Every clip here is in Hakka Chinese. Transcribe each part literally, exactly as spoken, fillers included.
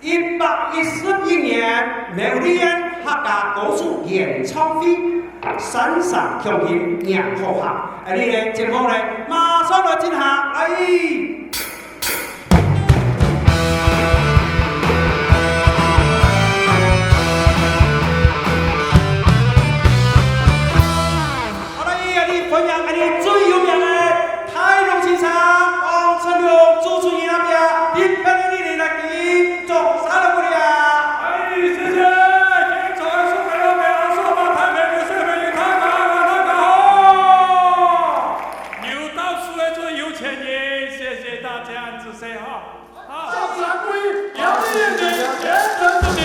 一百一十一年苗栗縣客家歌手演唱會，山城鄉親迎好客。恁呢呢，節目呢，馬上來進行，來！好，來，恁呢歡迎恁呢最有名个 大龍先生，王春龍主持人啊，特別个你來佢，掌聲來鼓勵啊！哎，謝謝，現場个所有朋友，所有大朋友，大家好，大家好。有到此为止，有请你，谢谢大家，谢谢哈。 好，掌声鼓励苗栗县的贤人之名。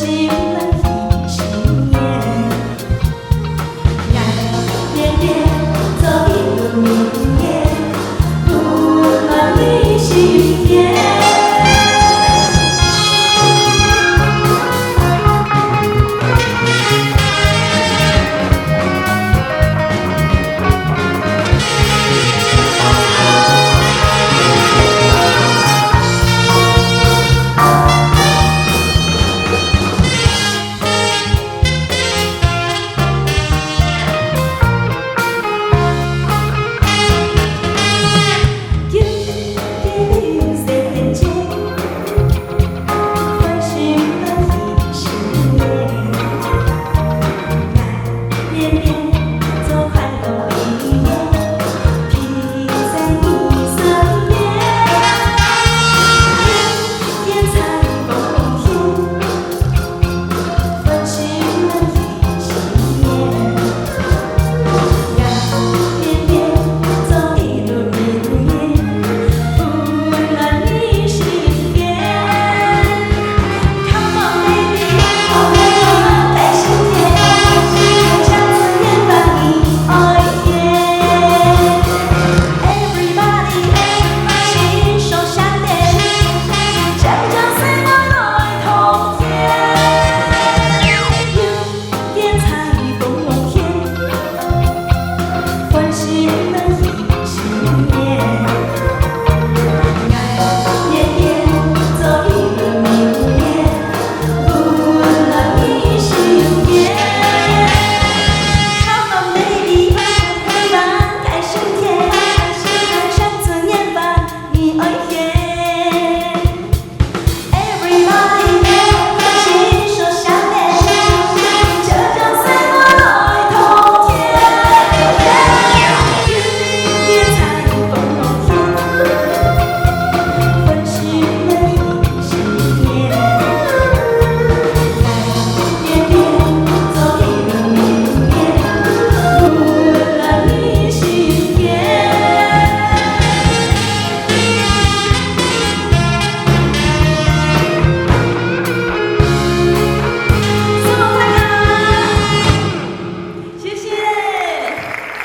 谢谢。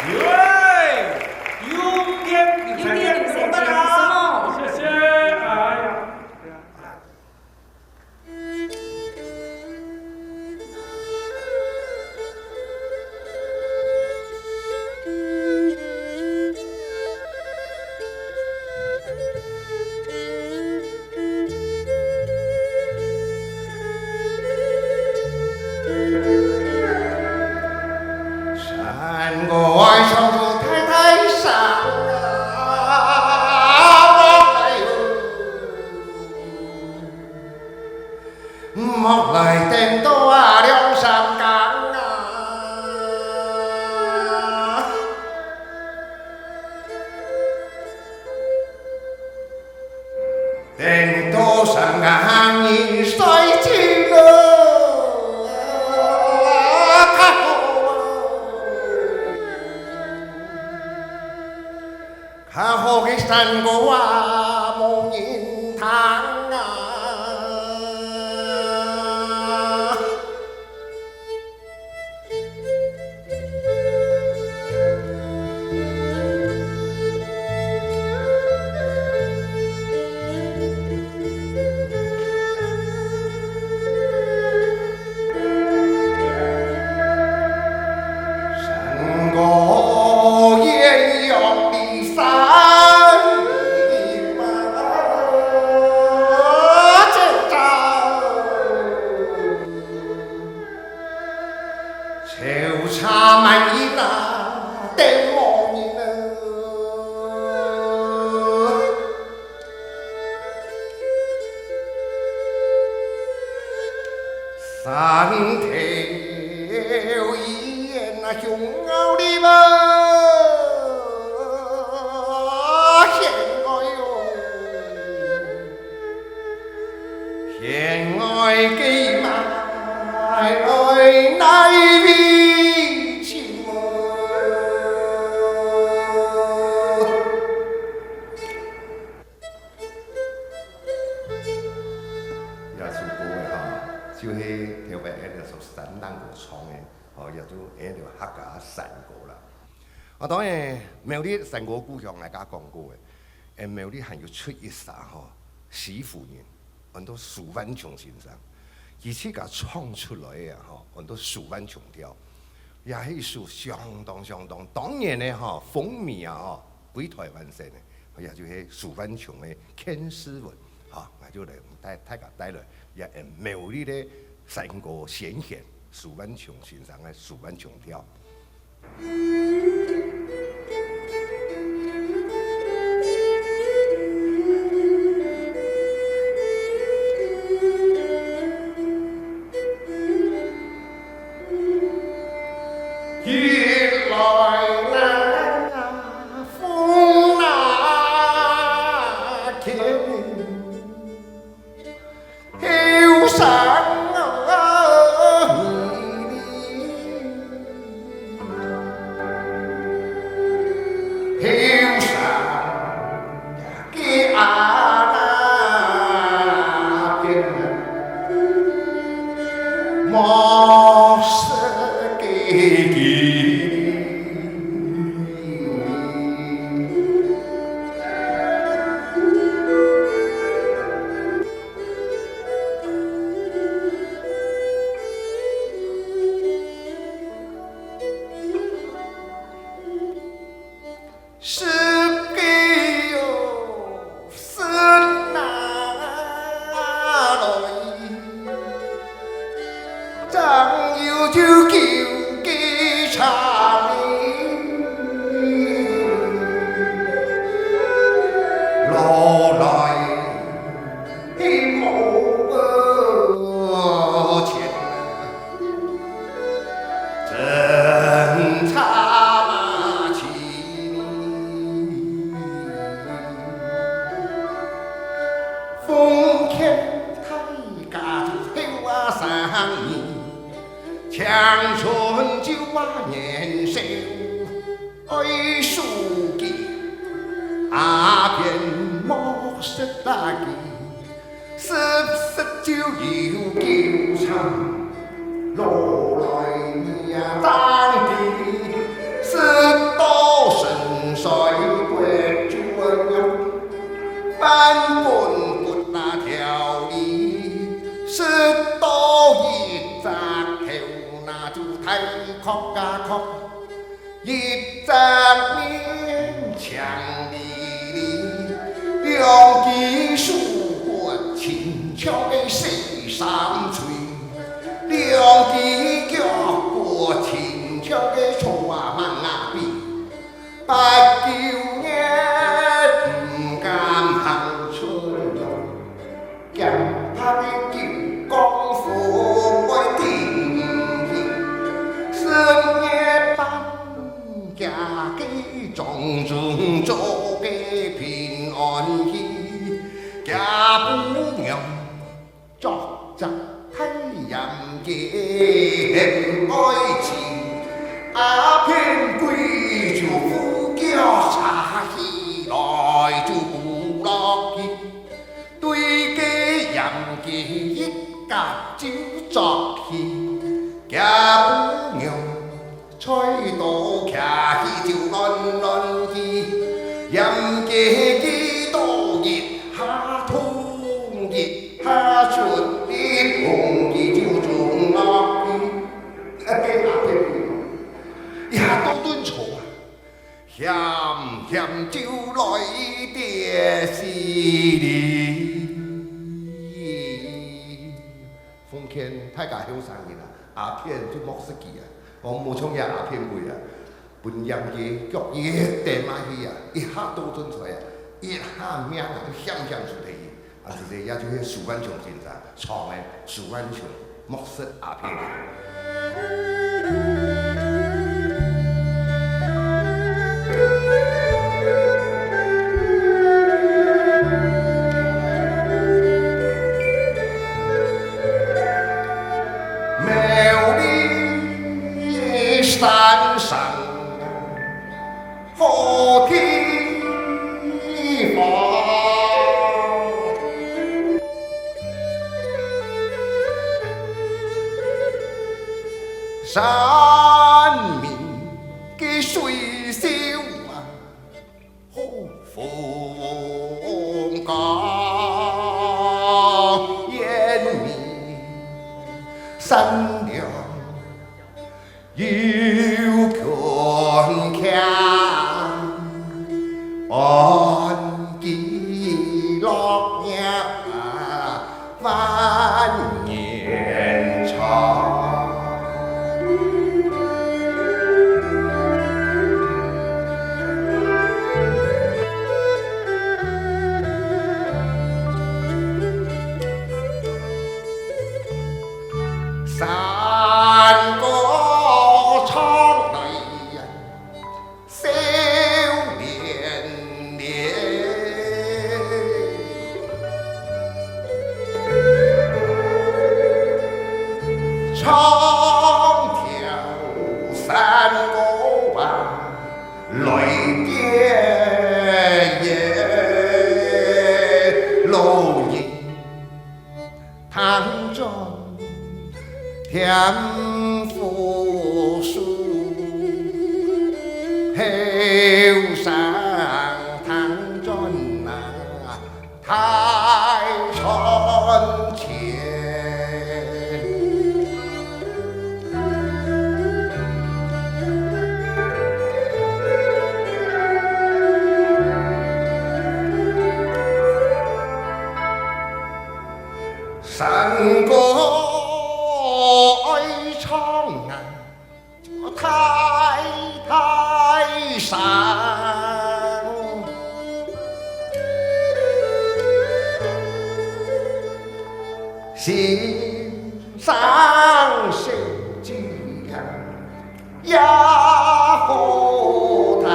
有哎，有点有点有点有点谢谢，哎呀。山歌唱出太太山啊，我来哟。 莫来顛倒啊，兩三更啊。顛倒三更人睡盡了，較好啊。 較好个山歌啊，無人聽啊。山歌艷陽的山马走走，愁茶满溢啊，等无人啊。 山头一沿啊，雄傲的么，险爱哟，险爱个嘛，爱哪位去么？ 也是各位哈，真就係頭擺𠊎兜所山頂高唱个，吼，也就𠊎兜客家山歌啦。啊，當然苗栗山歌故鄉𠊎家講過个，誒，苗栗還有出一儕吼，徐福人，安到蘇萬瓊先生，佢自家唱出來个吼，安到蘇萬瓊調，也係一首相當相當當年个吼，風靡啊吼，歸台灣省个，也就係蘇萬瓊个《勸世文》。 好，𠊎就來帶大家帶來，也係苗栗个山歌先賢蘇萬瓊先生个蘇萬瓊調。奉勸大家後生人啊，鴉片就莫食佢啊，講無像這鴉片鬼啊，分佢腳一蹬下去啊，一下倒轉出來啊，一下命啊，就險險出忒去。啊，實際也就係蘇萬瓊先生唱个蘇萬瓊莫食鴉片。山明个水秀啊，好風光。烟迷山梁又看看，岸际落月啊， 万年长。山歌唱来呀， 笑连连。唱条山歌啊，来见老人。 汤庄添福寿，后生汤庄啊，大赚钱。 山歌爱唱啊，大大声。先生小姐啊， 也好听，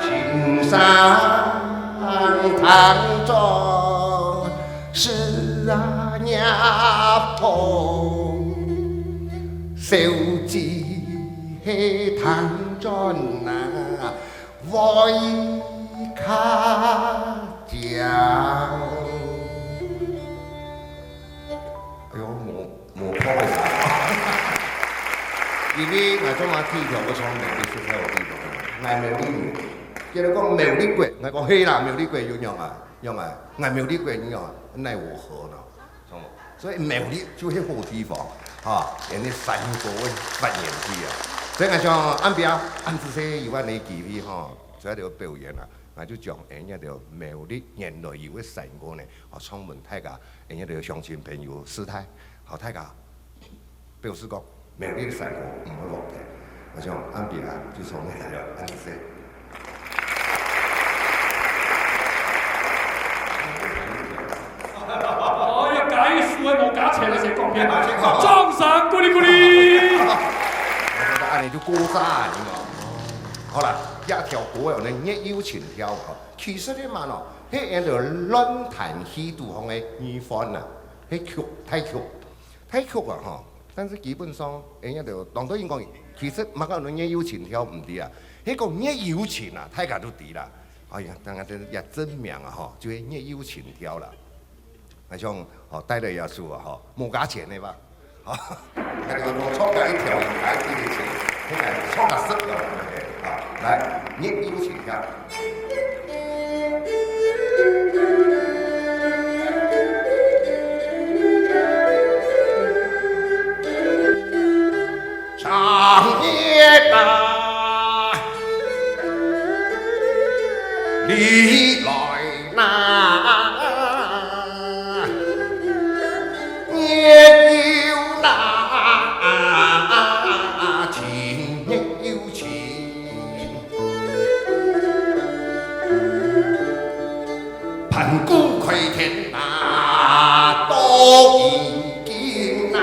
先生汤庄是啊热痛，小姐係汤庄啊，会客庄。哎哟，我 无看个啥。因为𠊎做嘛第一条个唱苗栗出口个地方，𠊎苗栗人。佢兜讲苗栗國，𠊎讲係啦，苗栗國有樣啊，樣啊，𠊎苗栗國有樣啊，奈何何呢？所以苗栗就係好地方，哈，因為山歌个發源地啊。所以𠊎想暗晡啊，暗時細有恁个機會哈，做得表演啊，𠊎就將𠊎這條苗栗原來有个山歌呢，哦，唱分大家，𠊎這條鄉親朋友、師太，好，大家 表示講，苗栗个山歌毋會落忒。𠊎想暗晡啊，就從你來了，恁仔細。哦，要加一首个，無加錢个，先講遍。掌聲鼓勵鼓勵。𠊎覺得恁仔就過讚啊，你嘛。好啦，這條歌哦，月有情調吼，其實呢嘛喏，係𠊎兜論壇戲肚項个二番啊，係曲，大曲。 大曲啊吼，但是基本上，人家就當多人講，其實麼个月有情調毋知啊，係講月有情啊，大家都知啦。哎呀，當然這也證明啊吼，就係月有情調啦。𠊎想吼，帶來這首啊吼，無加錢个吧。吼，𠊎就無唱加一條，無加一个錢，現在唱加十條，OK，好，來，月有情調。 長夜啊，你來哪？月有哪？情月有情。 盤古開天啊，到如今啊。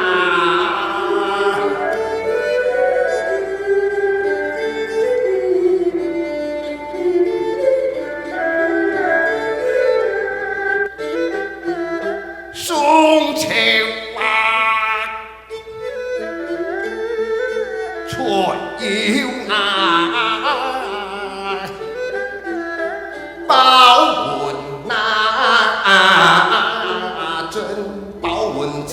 宋朝啊， 春有哪，包文哪，真包文这。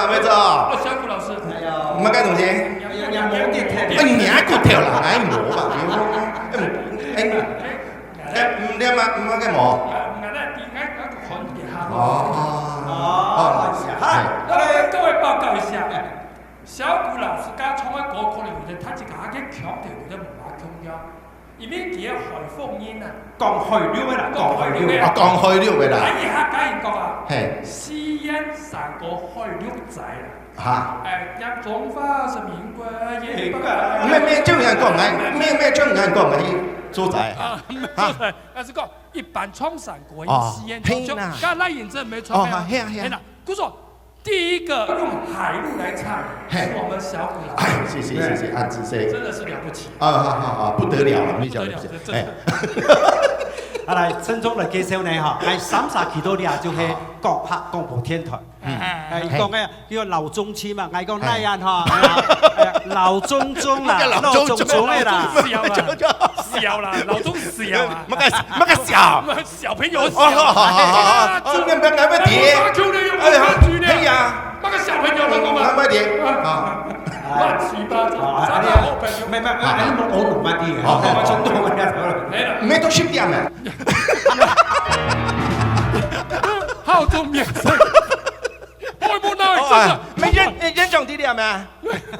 阿妹子哦，哦，小古老師，哎呀，麼个東西？哎呀，哎呀，哎呀，哎呀，哎，你還骨頭啦，哎，無吧，哎，哎，哎，你這麼，麼个無？哦，哦，哦，各位報告一下，小古老師剛唱个歌，可能有人他自家還強調，有人無共樣。 因為佢係海豐人啊。講海陸个啦，講海陸个。講海陸个。啊，講海陸个啦。啊，你還跟人講啊，嘿。四縣三個海陸仔啦。哈。哎，像彰化、是美國，也嘿，毋係，毋係，就恁樣講，哎，毋係，毋係，就恁樣講，哎，所在。啊，毋係所在，但係講一般唱山歌，哦，四縣唱，嘿啦。就，剛才認真沒唱，哦，嘿啊，嘿啊。嘿啦，故所 第一個用海陸來唱，嘿。是我們小古老師。哎，謝謝，謝謝，恁仔細。真的是了不起。啊，啊，啊，啊，不得了了，不得了，不得了，不得了，這，這，哎。啊，來，鄭重來介紹呢，哈，哎，三儕企到這就係講客廣播電台。嗯。哎，哎，嘿。講个，叫老中青嘛，𠊎講哎。哪樣哈，哎，老中中啦，老中中个啦。老中中啦，老中中啦，老中小啊。麼个，麼个小？小朋友小。哦，好，好，好，好，好。哎呀，哦，不要，不要，不要，不要。哎呀，那個小朋友，他幹嘛？慢慢點，啊。亂七八糟，啊，啥都好朋友。沒，沒，沒，哎，你們歐魯慢點，好，好，好。沒了。沒到十點了。好，重點是，我也不知道，哦，哎，沒，院，院長在這嗎？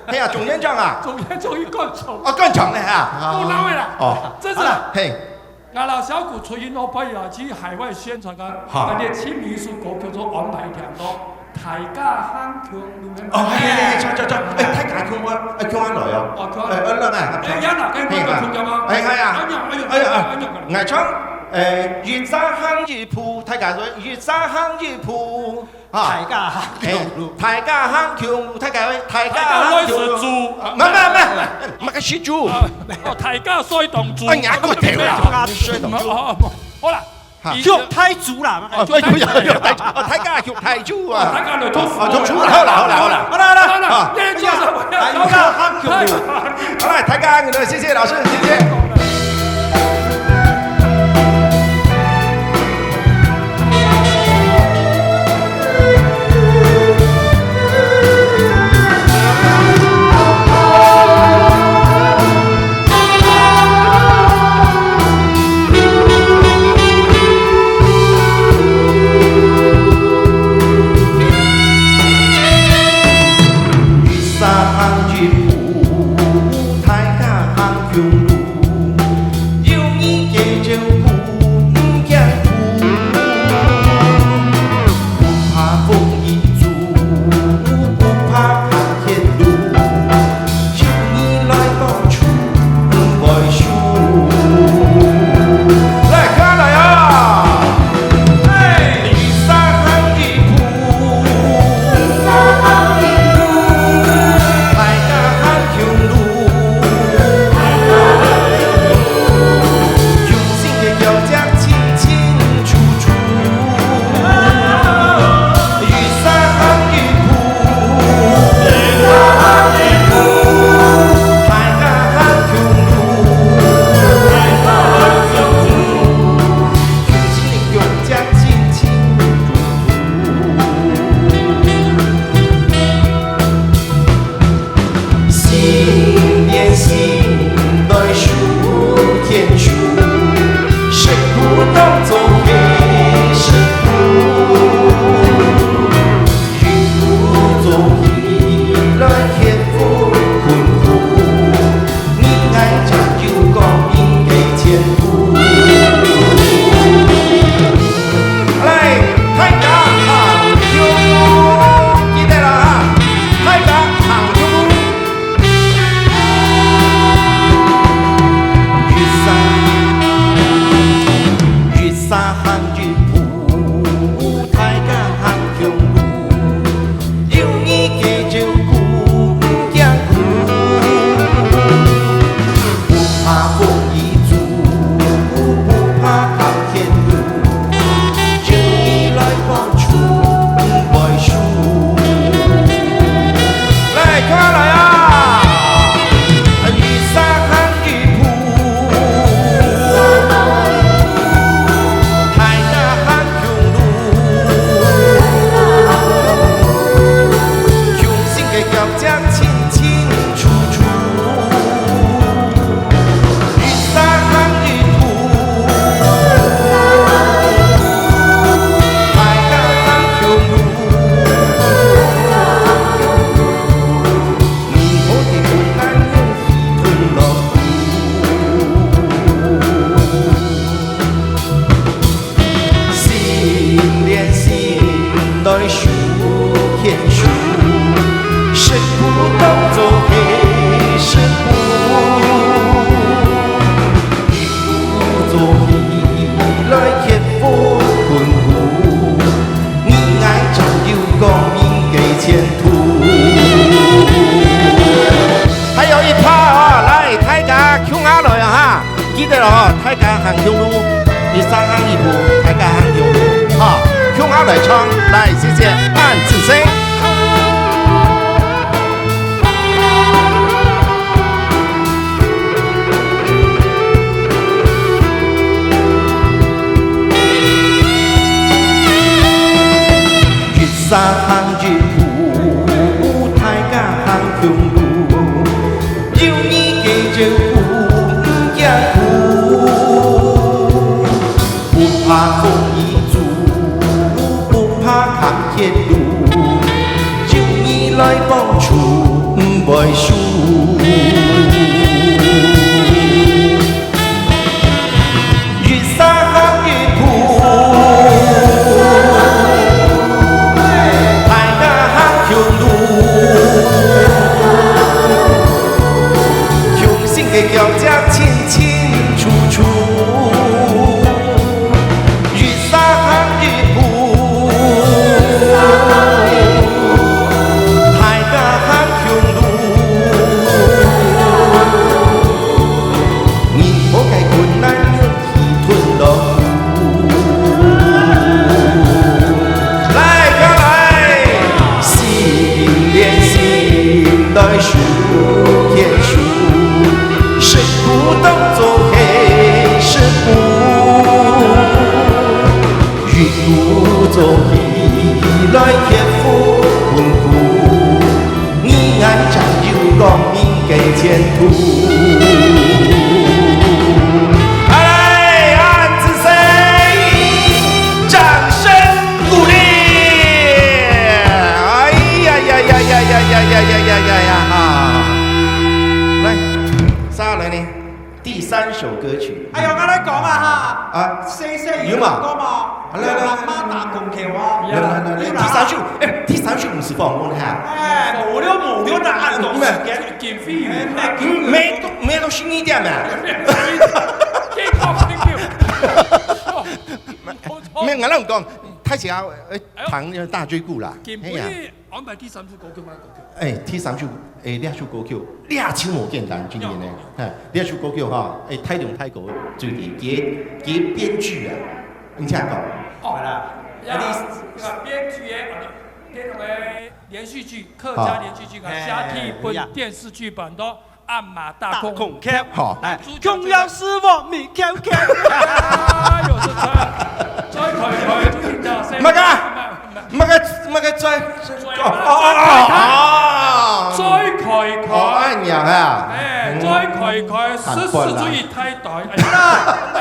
哎呀，總院長啊。總院長一貫長。哦，貫長的哈。哦，哪位啦？哦，真是。好了，嘿。 𠊎摎小古出去外背啊，去海外宣傳个，哈。𠊎个親民俗歌曲做安排一條歌，大家行共路。哦，哎，哎，哎，唱，唱，唱，哎，大家共下，哎，共下來哦。哦，共下來。哎，哎，來，來，哎，哎，呀，那跟觀眾朋友嗎？哎，哎呀。哎呀，哎呀，哎呀，哎呀。哎，𠊎唱，哎，一儕行一步，大家說，一儕行一步。 啊，大家行共路。哎，大家行共路，大家，大家行共路。大家來食豬。啊，毋，毋，毋，麼个食豬？啊，哦，大家睡當豬。哎，你還過頭啦，睡當豬。哦，哦，好啦。哈。畜大豬啦，哦，畜大豬，畜大豬，哦，大家畜大豬啊。哦，大家就畜豬。哦，畜豬啦，好啦，好啦，好啦。好啦，好啦。好啦，啊。你做什麼？哎，大家行共路。好啦，大家，謝謝老師，謝謝。 一儕行一步，大家行共路。有你个照顧，毋驚苦。不怕風雨阻，不怕寒天路。有你來幫助，毋會輸。來，過來啊！嘿，一儕行一步。 大家行當做係食苦，一苦做起來卻無困苦。你𠊎正有光明个前途。還有一趴啊，來，大家共下來啊哈！記得哦，大家行共路，一儕行一步，大家行共路，哈，共下來唱，來，謝謝，恁仔細。 一儕行一步，大家行共路，有你个照顧，毋驚苦。不怕風雨阻，不怕坎坷路，有你來幫助，毋會輸。 一儕行一步，大家行共路，雄心个標誌清清楚楚。一儕行一步，大家行共路。 日後个困難，日日吞落肚。來，過來！心連心來手牽手，食苦當做係食苦，一苦做起來卻無困苦。 你𠊎正有光明个前途。好來，恁仔細，掌聲鼓勵！哎呀呀呀呀呀呀呀呀呀呀呀！哈！來，接下來呢？ 第三首歌曲。哎喲，𠊎來講啊哈。啊，細細有嘛？有講嘛？來，來，來。阿媽打孔橋啊。來，來，來，來，有啦。第三首，哎，第三首毋係訪問哈。哎，無了，無了，哪有東西？經費。哎，沒經費。沒，沒東西你點嘛。沒，沒，我跟你講，大家，呃，哎喲。彈那個大追鼓啦。經費。嘿呀。 安排第三首歌曲嗎？歌曲。哎，第三首，哎，這首歌曲，這真無簡單，真正呢。有。嘿，這首歌曲哈，哎，大龍大哥最近佢，佢編劇啊，你聽過？哦，好啦。呀，啊，你這個編劇的，啊，編劇的連續劇，客家連續劇，好。哎，下去分電視劇版都。 阿媽打孔橋。打孔橋。好。哎，主角就係，重要是我，米橋橋。哎喲，這才，再開開，注意點，麼个？麼个？麼个再，再，哦，哦，哦，哦。再開開。哦，恁樣啊。哎，嗯。再開開，喊慣啦。實實注意態度。哎呀。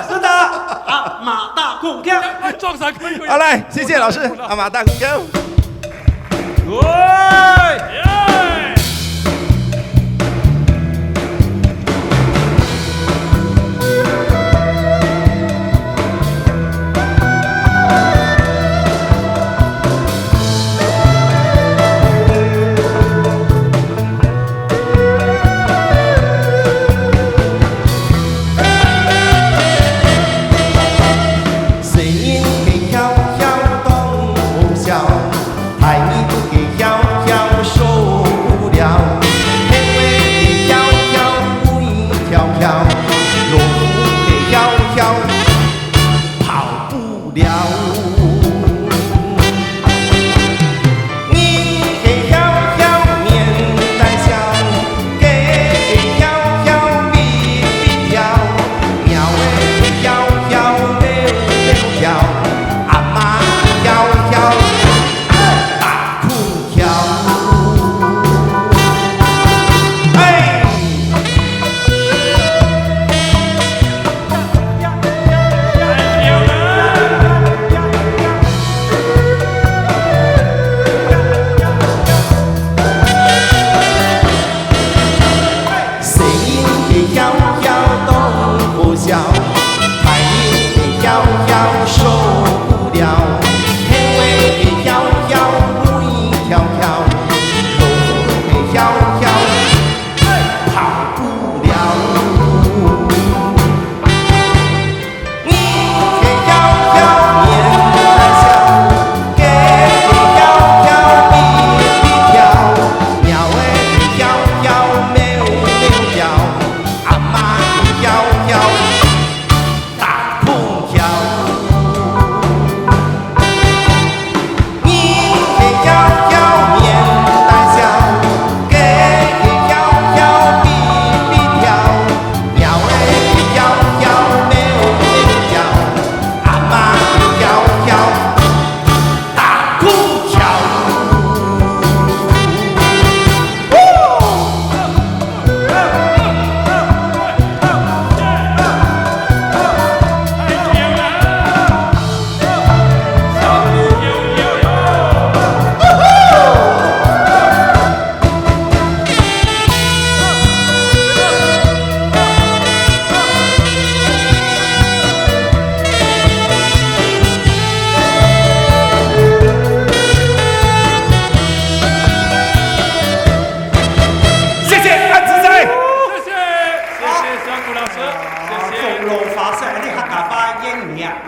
是的，阿媽打孔橋。哎，撞上去。好，來，謝謝老師，阿媽打孔橋。 喂！耶！細人个竅竅當好笑， 大人个竅竅說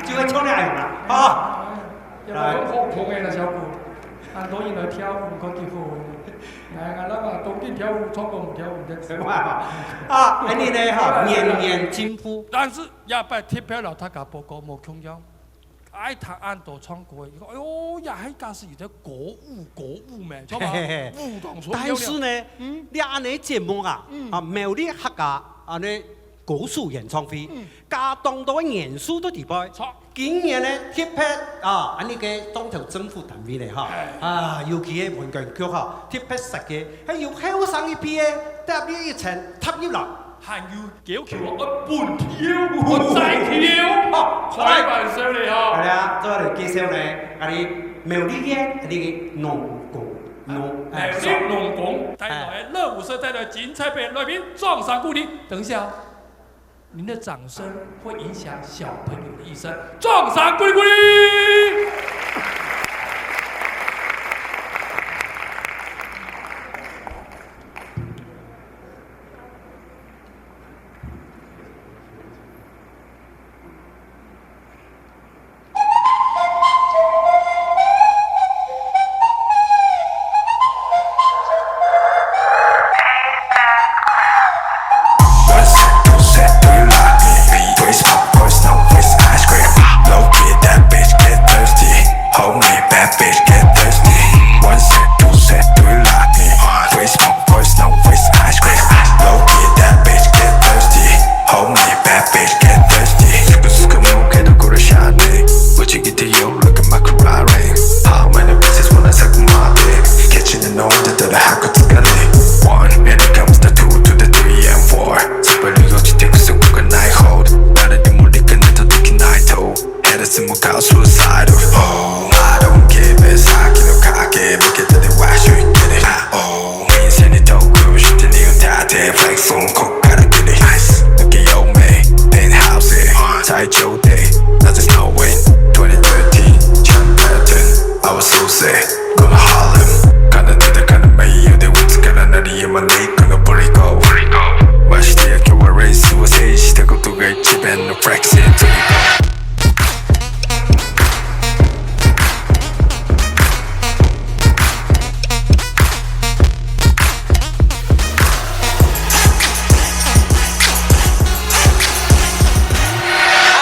就會唱這樣啦，吼。哎，也毋通普通个啦，小姑。恁多人來跳舞，看幾好。哎，𠊎那嘛，當今跳舞，唱歌毋跳舞，毋得。啊，恁呢呢，吼，年年進步。但是這擺特別摎大家報告，無共樣。愛聽恁多唱歌个，哎喲，呀，還假使有兜歌舞，歌舞咩，唱嘛，嘿嘿嘿。舞當出但是呢，嗯。這恁呢節目啊，嗯。啊，苗栗客家恁呢歌手演唱會，嗯。加當多个元素在裡背。著。 今年呢，特別啊，恁呢个當頭政府單位呢，哈，哎。啊，尤其个文管局哈，特別設計，還有後生一批个，特別一層踏入來。還有要求哦，愛本票，愛再票，哦，開玩笑咧哈。好啦，做來介紹呢，𠊎等苗栗个，𠊎等个農工，農，哎，苗栗農工，帶來个熱舞社，帶來精彩表演，來賓掌聲鼓勵。等一下哦。 您的掌聲會影響小朋友的一生。掌聲鼓勵鼓勵！ One sip, two sip, do you like me? Three smoke, four snow, with ice cream. Low key, that bitch get thirsty. Hold me, bad bitch get thirsty. One sip, two sip, do you like me? Three smoke, four snow, with ice cream. Low key, that bitch get thirsty. Hold me, bad bitch get thirsty. Super, super, no, que no, corre, shot, eh. What you get to you, like a macaroni. How many pieces wanna suck my dick? Catching the note, the, the, the, 하고 tıkanı. One, and it comes the two to the three and four. Super, you got to take a super, good night, hold. 나를 네 몰래 그 내도 특히 night, oh. Head is in my car, suicidal. Oh, I don't care, bitch, I can look, I can't make it to the wash, you get it. Oh, 인생이 더 굴고 싶은 이유 다 돼, flex on, 꼭 가라, get it. Nice, look at your man, penthouse, eh. Tight your day, not just no win. Twenty thirteen, John Patton, I was so sad. Gonna Harlem, 가는 데다 가는 마이어 대 wijs 가라 나를 이어만 내 이거는 버리고. 마시대야 겨울 race, was age, 대고 또 가, 집에 no flex, it.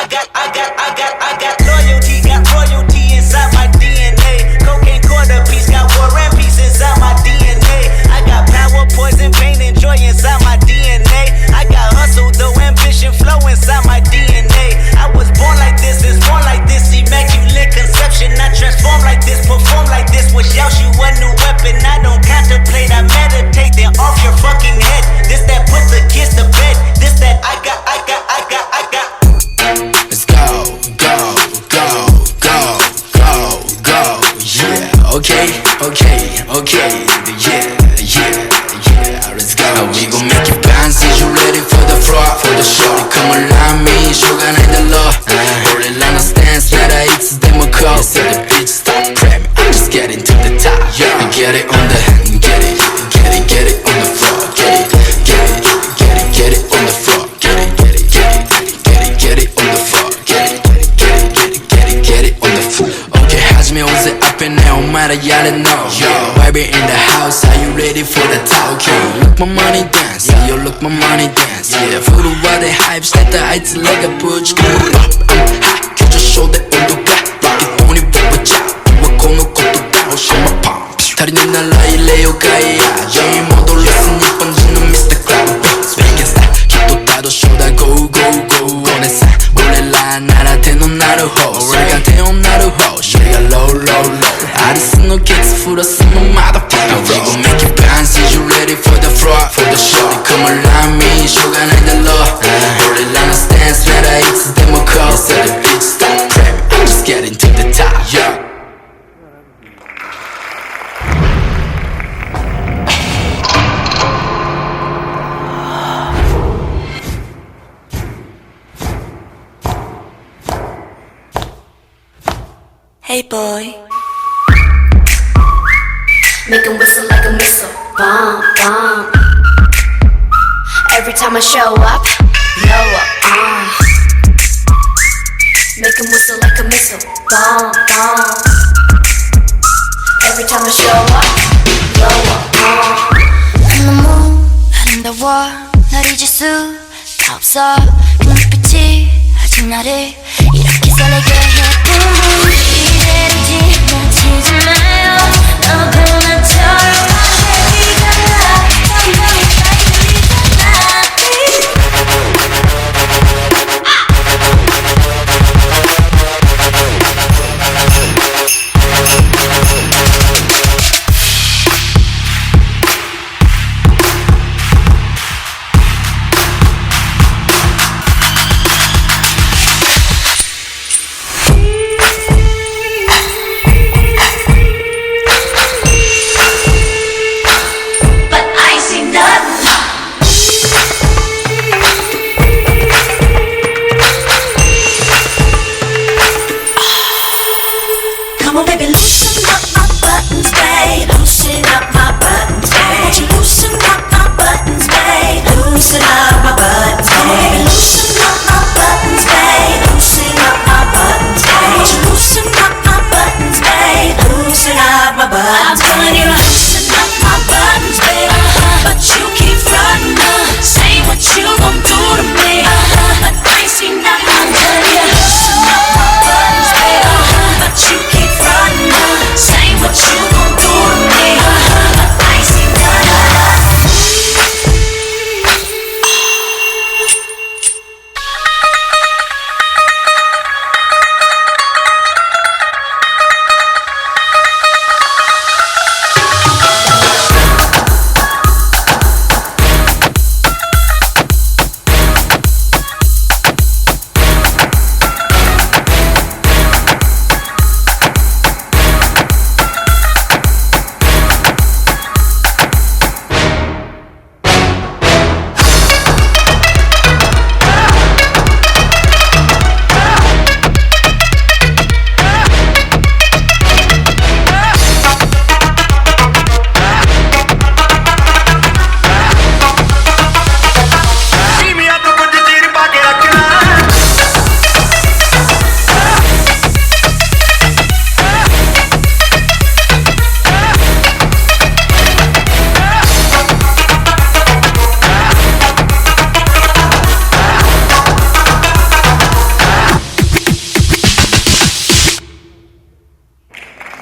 I got, I got, I got, I got loyalty, got royalty inside my D N A. Cocaine quarter piece, got war and peace inside my D N A. I got power, poison, pain, and joy inside my D N A. I got hustle, though ambition, flow inside my D N A. I was born like this, is born like this, immaculate conception. I transform like this, perform like this, was Yao Shu a new weapon. I don't contemplate, I meditate, then off your fucking head. This that put the kids to bed. This that I got, I got, I got, I got. Let's go, go, go, go, go, go. Yeah, okay, okay, okay. Yeah, yeah, yeah. Let's go. We gon' make you bounce. Is you ready for the floor, for the show? Come on, love me. Sugar in the law. 우리 line stance, not a it's democracy. Said the bitch stop praying. I'm just getting to the top. Yeah, get it on the hand, get it, get it, get it on the floor, get it, get it, get it, get it on the floor, get it, get it, get it, get it, get it, get it on the floor, get it, get it, get it, get it, get it, get it on the floor. 오케이, 하지마. 오세 앞에 내 엄마라, yeah, I know. Yo, baby in the house, are you ready for the top? Okay, look my money dance, yeah, you look my money dance, yeah. Full of what they hype, set the heights like a butch. I'm hot, 켜져 show 내 온도가. Rocket 돈이 부부자, 이거 고노 것도 다로 show my palm. 다리 눈 날라 일레요 가이야. 제일 모두 listen, 이 번지는 Mister Crab. Biggest star, 기도 따도 show 다 go, go, go. 꺼내서 몰래 라 나라 대놓 나를 호. 우리가 대놓 나를 호. 우리가 low, low, low. 아리스 노 킥스 풀었어 뭐 motherfucker. We gon' make you bounce. Is you ready for the floor, for the show? Come on, love me. Sugar in the law. 우리 line stance, not a it's democracy. Said the bitch stop praying. I'm just getting to the top. Yeah. Hey boy. Make 'em whistle like a missile. Bomb, bomb. Every time I show up, blow up. Uh. Make And whistle like a missile, bomb, bomb. Every time I show up, blow up, bomb. 난 너무 아름다워. 날 잊을 수가 없어. 그 눈빛이 아직 나를 이렇게 설레게 해. 이대로 지나치지 마요. 너 그만 쳐. But I ain't seen nothing. Come on, baby, loosen up my buttons, babe. Loosen up my buttons, babe. Won't you loosen up my buttons, babe? Loosen up my buttons, babe. Come on, baby, loosen up my buttons, babe. Loosen up my buttons, babe. Won't you loosen up my buttons, babe? Loosen up my buttons, babe. I'm telling you, loosen up my buttons, babe. But you keep frontin', uh, say what you gon' do to me. Uh, but I ain't seen nothing. I'm telling you, loosen up my buttons, babe. Uh, but you keep frontin', uh, say what you gon' do to me. Uh, but I ain't seen nothing.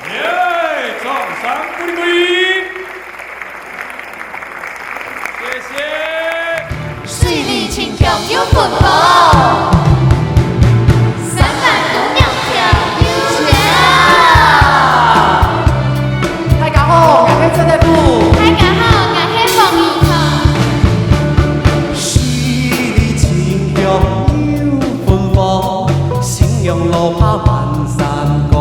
耶，掌声鼓励鼓励。谢谢。水里青香有芬芳，三万姑娘跳又跳。大家好，我是陈德武。大家好，我是王一涵。水里青香有芬芳，新娘路跑满山 风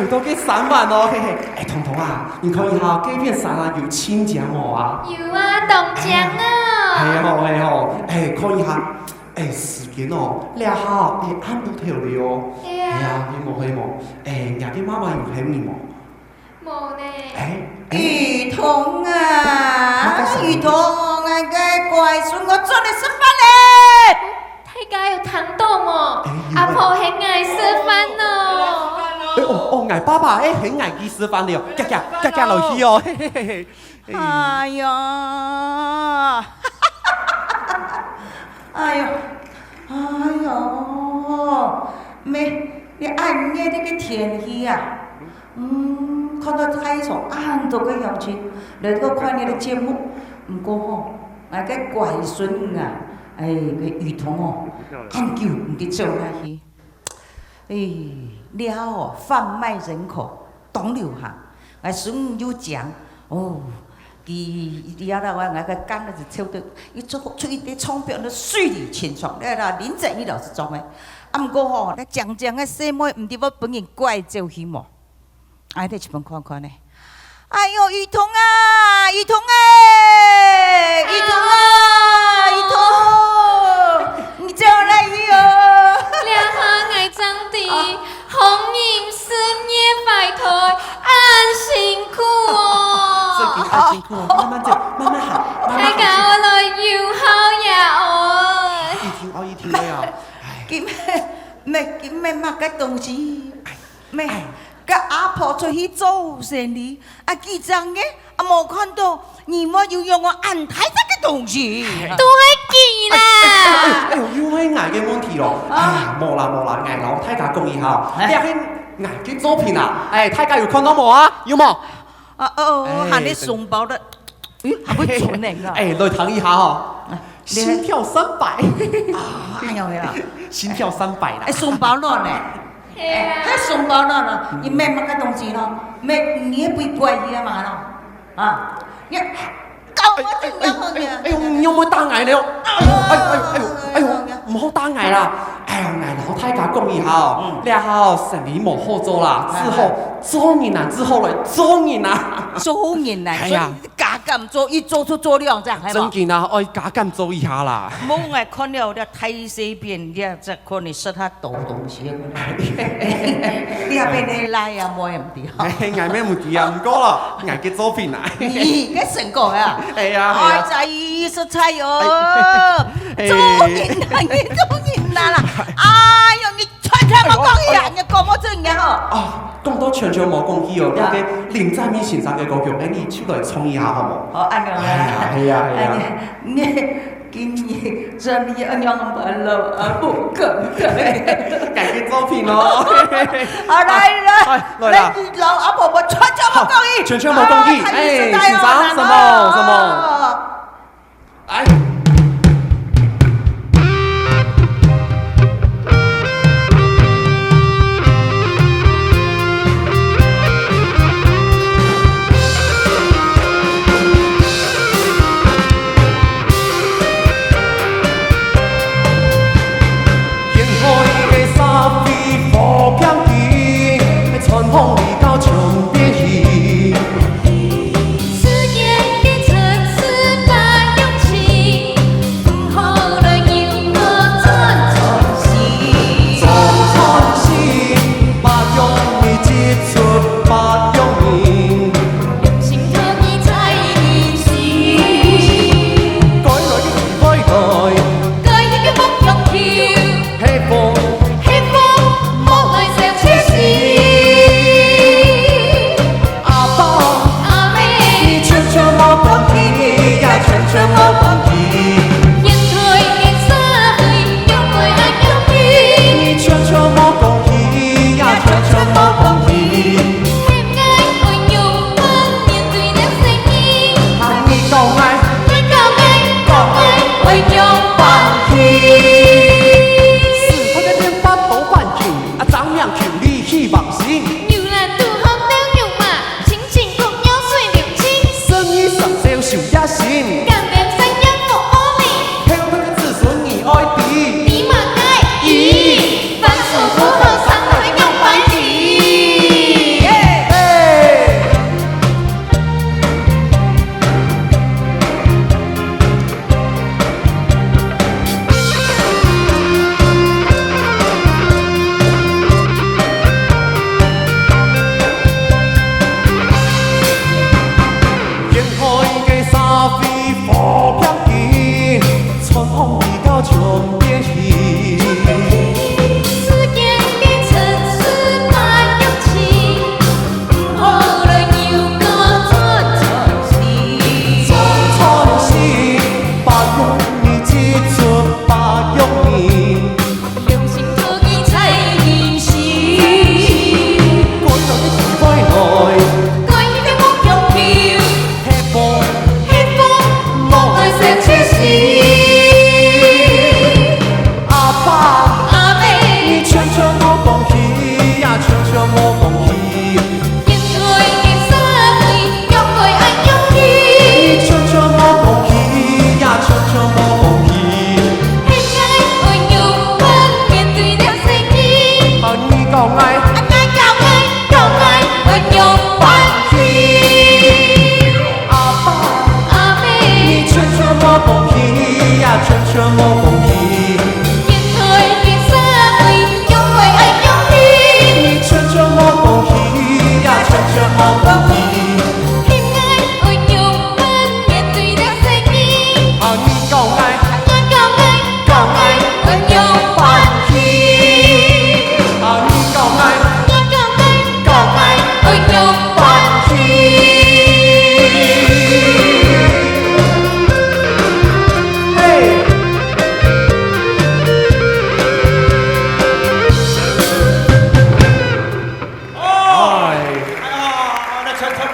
到該三萬哦，嘿嘿。哎，彤彤啊，你看一下，該片山啊，有盡靚無啊？有啊，當靚啊！係哦，係哦，哎，看一下，哎，時間哦，這下，哎，暗晡頭了哦。係啊。係啊，係無，係無？哎，你个媽媽有喊你無？無呢。哎，哎，雨桐啊，雨桐，𠊎个乖孫，𠊎轉來食飯咧。 大家有聽到無？哎，有啊。阿婆喊𠊎食飯咯。哎，哦，哦，𠊎爸爸，哎，喊𠊎去食飯了，遽遽，遽遽落去哦，嘿嘿嘿嘿。哎呀，哎呀，哎呀，妹，你恁熱个天氣啊， 嗯，看到大家恁多个鄉親來到看你个節目，毋過吼，𠊎个乖孫啊，哎，个雨桐哦，恁久毋知走哪去。哎，了哦，販賣人口當流行，𠊎孫又靚，哦，佢了了啊，𠊎个肝仔就抽到，佢做出一堆唱片都水裡清爽，了了，林正義老師唱个。啊，毋過吼，該靚靚个細妹毋知會分人拐走去無？ 哎，得去問看看呢。哎喲，雨桐啊，雨桐哎，雨桐啊，雨桐，你走哪去哦？這下𠊎正知，啊。紅人四月懷胎，恁辛苦哦。真个恁辛苦哦，慢慢走，慢慢行，慢慢行。大家愛來有好夜哦。雨婷哦，雨婷哎呀，哎。今晡，今晡麼个東西？哎。 咩？哎。該阿婆出去做生理，啊，幾隻月，啊，無看到，你莫又用我恁大隻个東西。哎，哎，都係佢啦。哎，哎，哎，哎喲，又係𠊎个問題咯。啊。哎呀，無啦，無啦，𠊎摎大家講一下哦，哎。這係𠊎个作品啊。哎，大家有看到無啊？有無？啊，哦，哎，還有送包个。 嗯，還會存呢，啊。哎，來聽一下吼。啊，你心跳三百。啊，哎喲喂啦。心跳三百啦。哎，送包卵呢？係啊。哎，還送包卵呢？你買麼个東西咯？買你个杯蓋去嘛咯？啊，你搞我怎樣好呢？哎，哎，哎喲，你有無打𠊎了？哎喲，哎喲，哎喲，哎喲，哎喲，毋好打𠊎啦。哎喲，𠊎摎大家講一下哦，嗯。這下哦，生理無好做啦，只好做人啊，只好來做人啊。做人啊，哎呀。 加減做一，做出做兩隻，係無？正經啊，愛加減做一下啦。無，𠊎看了這大細便，這隻可能食較多東西。你也變得來啊，無也毋知吼。哎，𠊎也毋知啊，毋過咯，𠊎个作品啊。你个成果啊？哎呀，哎呀。哎，在意食材哦。哎，哎。做人啊，你做人啊啦。哎喲，你 全全無講去啊，哎喲，哎喲。你講無準个吼。啊，講到全全無講去哦，呀。該個林正義先生个歌曲，哎，你就來唱一下好無？哦，恁樣啊。哎呀，係啊，係啊。哎，你，你今日真係恁樣辦了，啊，不可能。改編作品哦。好，來，來，哎，來啦。來，你摎阿婆婆全全無講去。好，全全無講去。哎，哎，先生，什麼，什麼？ 來。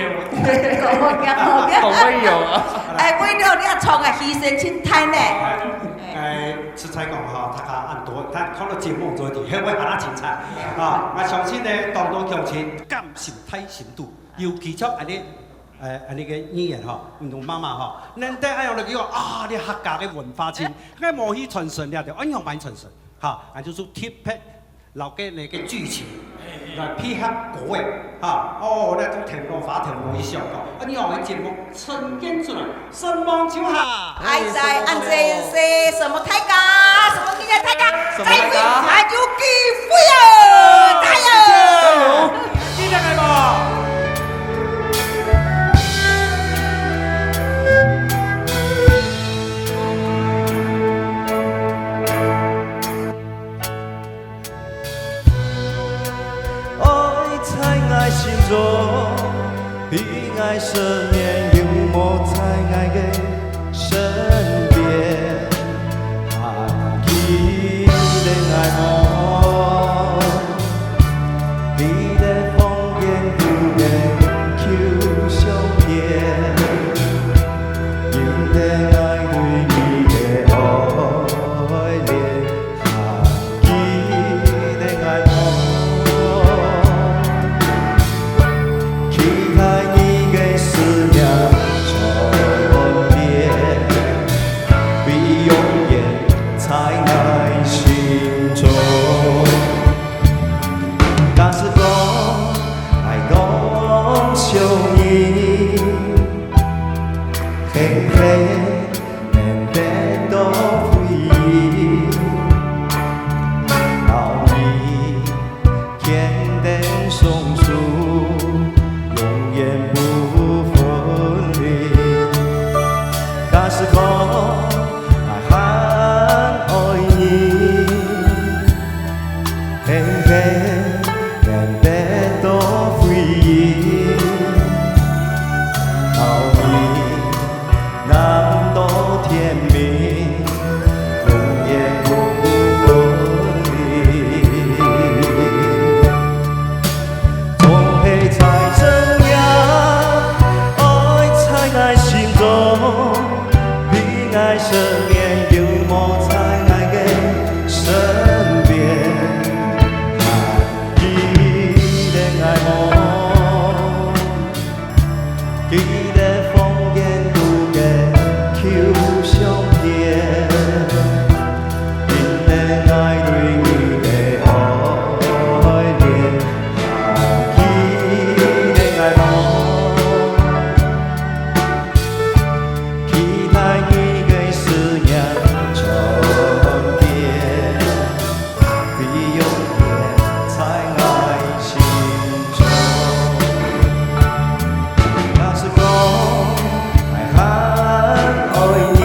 有。講無驚，無驚。講會有啊。哎，為了你唱个犧牲真大呢。哎，實在講吼，大家恁多，大家看到節目做得，還會還較精彩啊！𠊎相信呢，當多鄉親感受大深度，尤其像恁呢，呃，恁呢个語言吼，毋同媽媽吼，恁得恁樣來講啊，你客家个文化真，該無去傳承了，就恁樣來傳承，哈，啊，就係特別 摎該个劇情來配合歌仔，哈，哦，該種天羅花天羅一笑講，啊，你學个節目呈現出來，聲望就好。哎，在恁仔細，什麼大家，什麼你的大家，什麼大家？再會，還有機會哦，加油！加油！記得來無？ 愛在𠊎心中，比𠊎生命有無在𠊎个身邊，還記得𠊎無？天天能得到回應，好運臨到天明，永遠不分離。總係在深夜，愛在𠊎心中，比𠊎失眠又無在𠊎个身邊。 記得𠊎無？記得風間渡个舊相片，記得𠊎對你个愛戀。記得𠊎無？期待你个思念轉變。 會永遠在𠊎心中。假使講𠊎還愛你，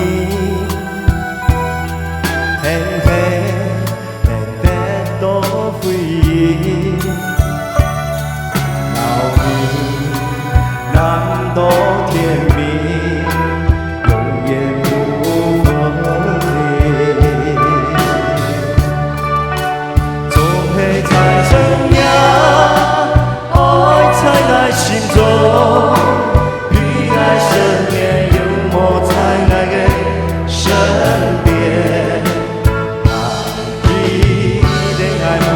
天天能得到回應，好運臨到天明， 永遠不分離。總係在深夜，愛在𠊎心中，比𠊎失眠又無在𠊎个身邊。記得𠊎無？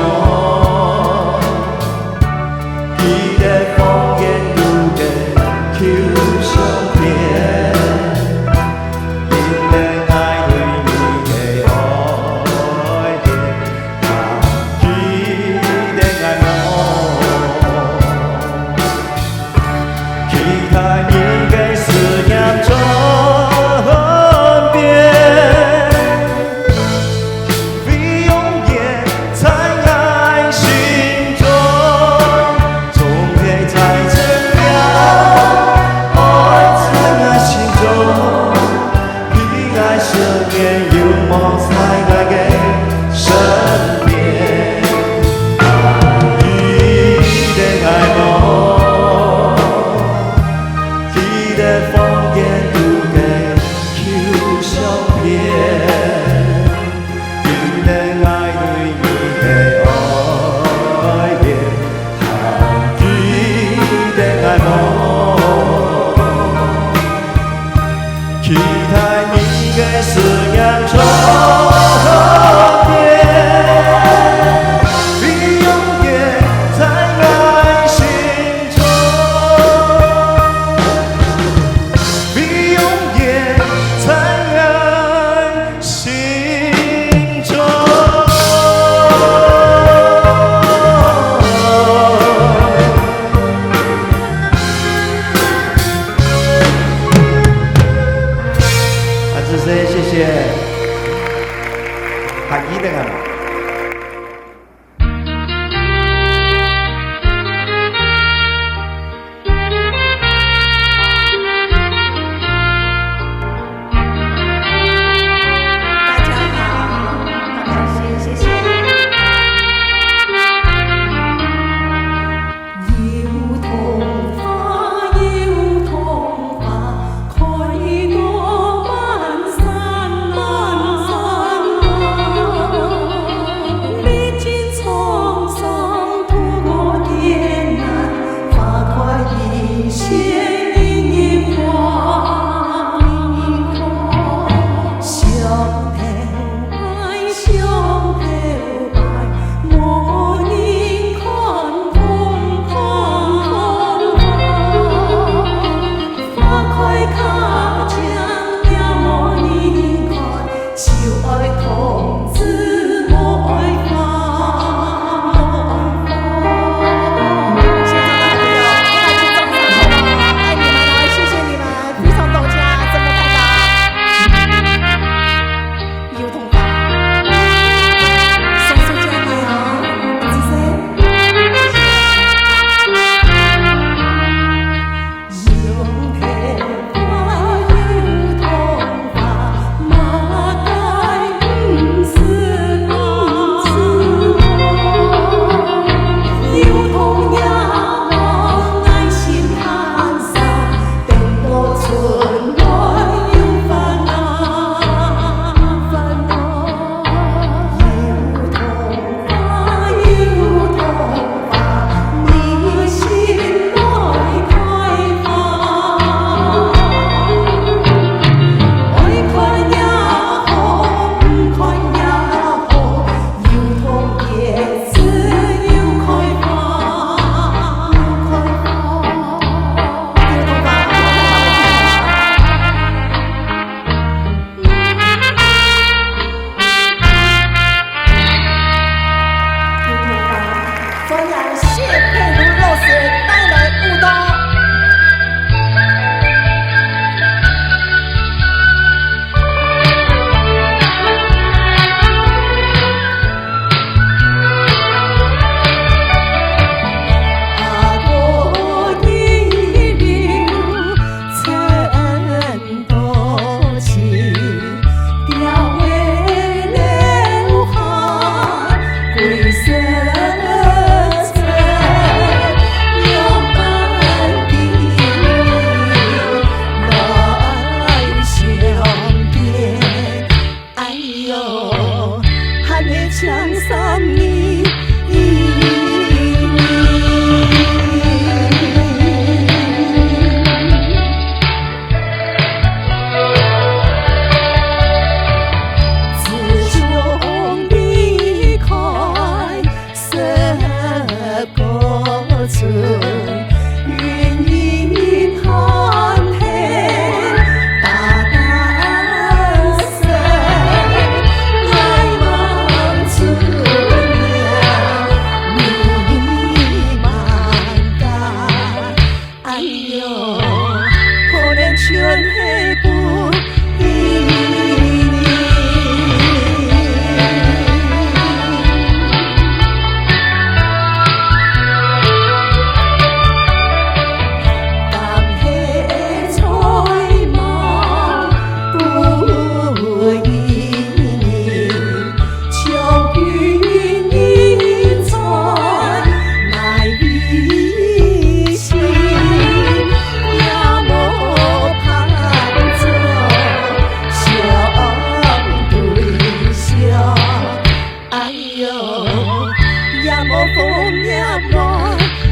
也無風，也無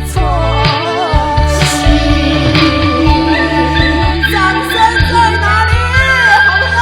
潮汐。掌聲在哪裡？好朋友，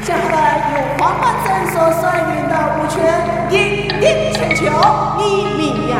接下來由黃滿珍所率領的舞群，一一千秋，你明呀。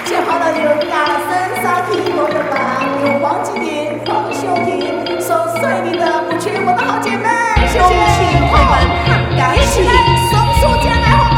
接下來由亞森沙提國樂團，由黃金玲、黃秀婷所率領的舞群，我的好姐妹，謝謝。恭喜你們，感謝。一起來雙手張開好嗎？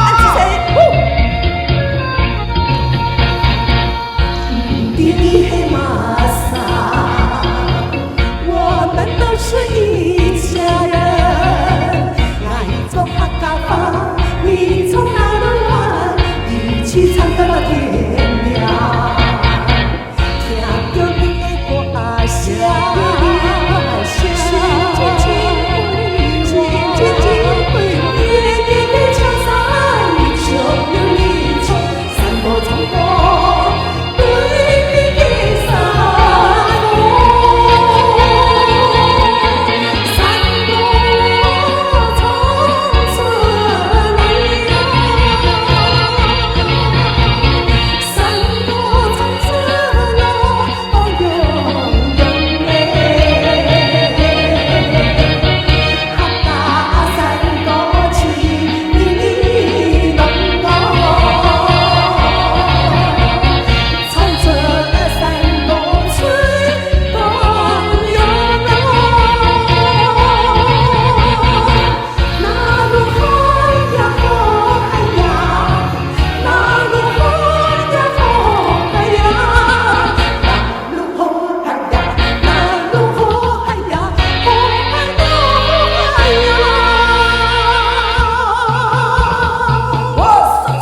哇，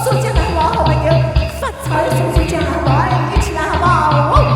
松鼠家的好朋友，发财松鼠家，来，一起来好不好？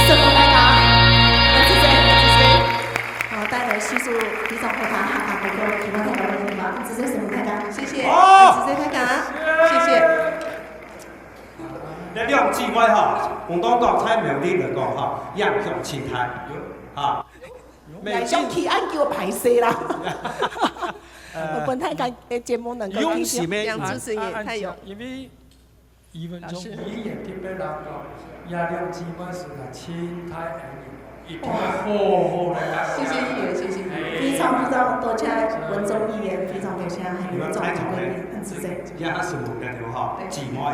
什么大家？啊，谢谢，谢谢。好，帶來四首非常好聽客家歌曲，希望大家會喜歡。謝謝什麼大家？謝謝，哦！謝謝大家，謝謝。這兩姊妹哈，廣東講在苗栗來講哈，影響盡大哈。每影響起恁久歹勢啦。呃，本來講，誒，節目能夠用心的，楊主持人也太有。因為 語言從語言特別來講，這兩姊妹是个親太恩人，一定要好好來感謝。謝謝議員，謝謝議員，非常非常多謝文忠議員，非常多謝還有總經理，很仔細。也是問个對哈，姊妹來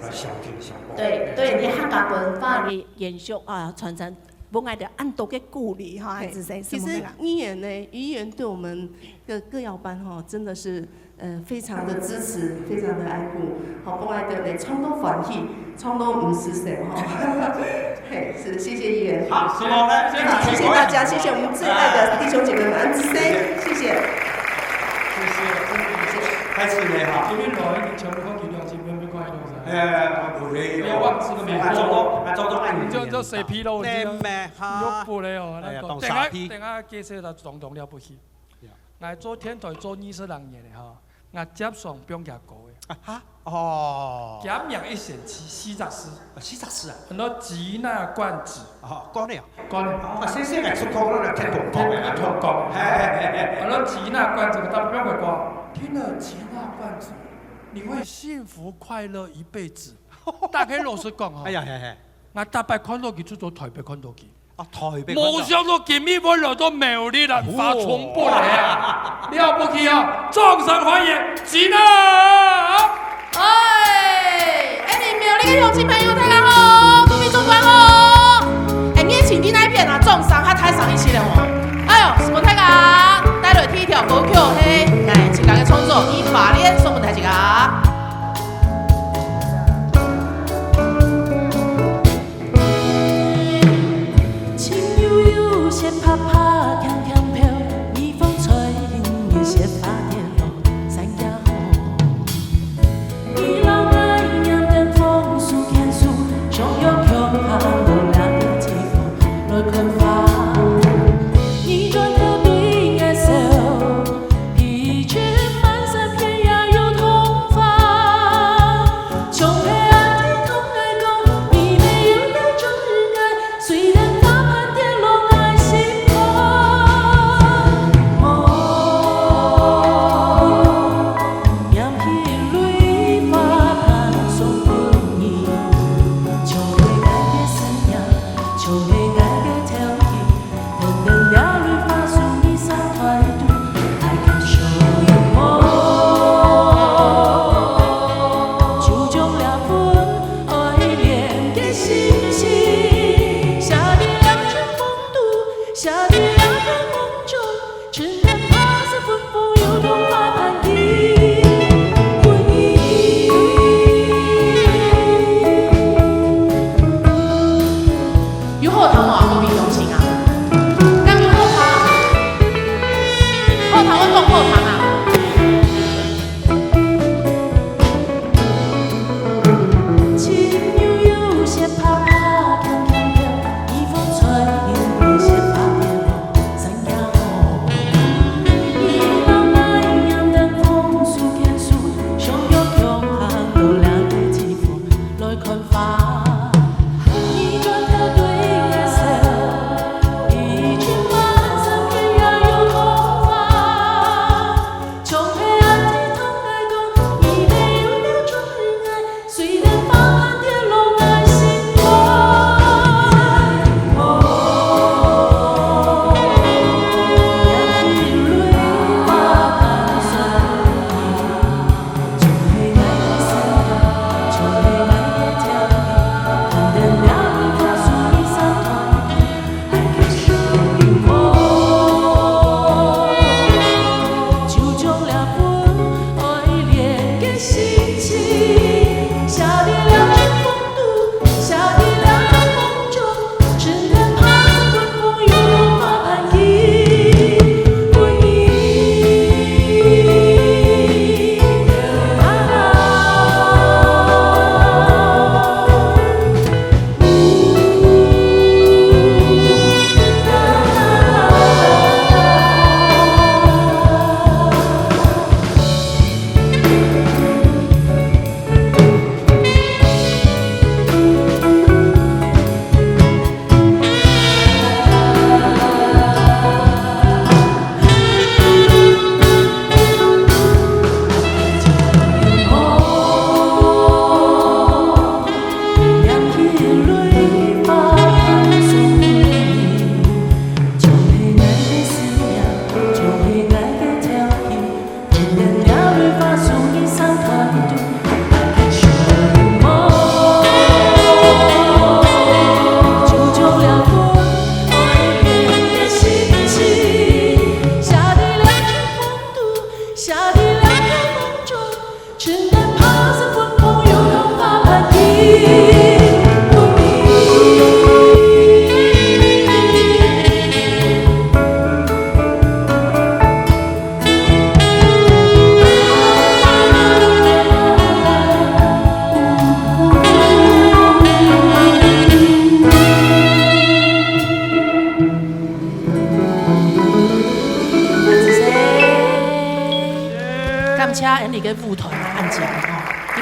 來相敬相幫。對對，你客家文化的延續啊，傳承，分𠊎兜恁多个鼓勵哈，很仔細。其實語言呢，語言對我們的歌謠班哈，真的是 呃，非常的支持，非常的愛護，好，分𠊎兜呢，唱到歡喜，唱到毋使愁哈。嘿，是，謝謝議員。好，希望呢，好，謝謝大家，謝謝我們最愛的弟兄姐妹們，恩師，謝謝。謝謝，謝謝。開始了哈。因為老人全部看佢兩隻，沒有沒有看到啥。哎，哎，哎，有咧，有。不要忘記這個美國。啊，做到，啊，做到恁樣。你就，就死皮了，我覺得。對咩？哈。又不了哦，哎呀，那種。當傻逼。等下，等下，介紹他總統了不起。呀。來做電台做二十零年了哈，𠊎接上放佢歌个。啊，哈？哦。減免一星期，四隻字。啊，四隻字啊？很多吉娜罐子。 哦，講了。講了。啊，先生來出口，我來聽懂講的。聽懂講。嘿，嘿，嘿，嘿。好了，吉娜罐子，我到底要回講。聽了吉娜罐子，你會幸福快樂一輩子。大家老實講哈，哎呀，嘿，嘿。𠊎逐擺看到佢，就在台北看到佢。啊，台北看到。無想到今日會來到苗栗蘭花重播來啊！了不起啊！掌聲歡迎吉娜！ 哎，哎，苗栗个鄉親朋友，大家好，各位長官好。哎，熱情在哪片啊？掌聲較大聲一些了吼。哎喲，承蒙大家帶來第一條歌曲係，哎，自家个創作，以花蓮送分大家。 有好聽無？各位鄉親啊，敢有好聽？好聽，我講好聽啊。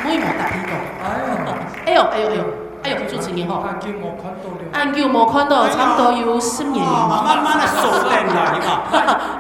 我也無搭配過。哎呦，哎呦，哎呦，哎呦，主持人吼，恁久無看到了。恁久無看到，差不多有十年。哦，慢慢來熟練啦，你看。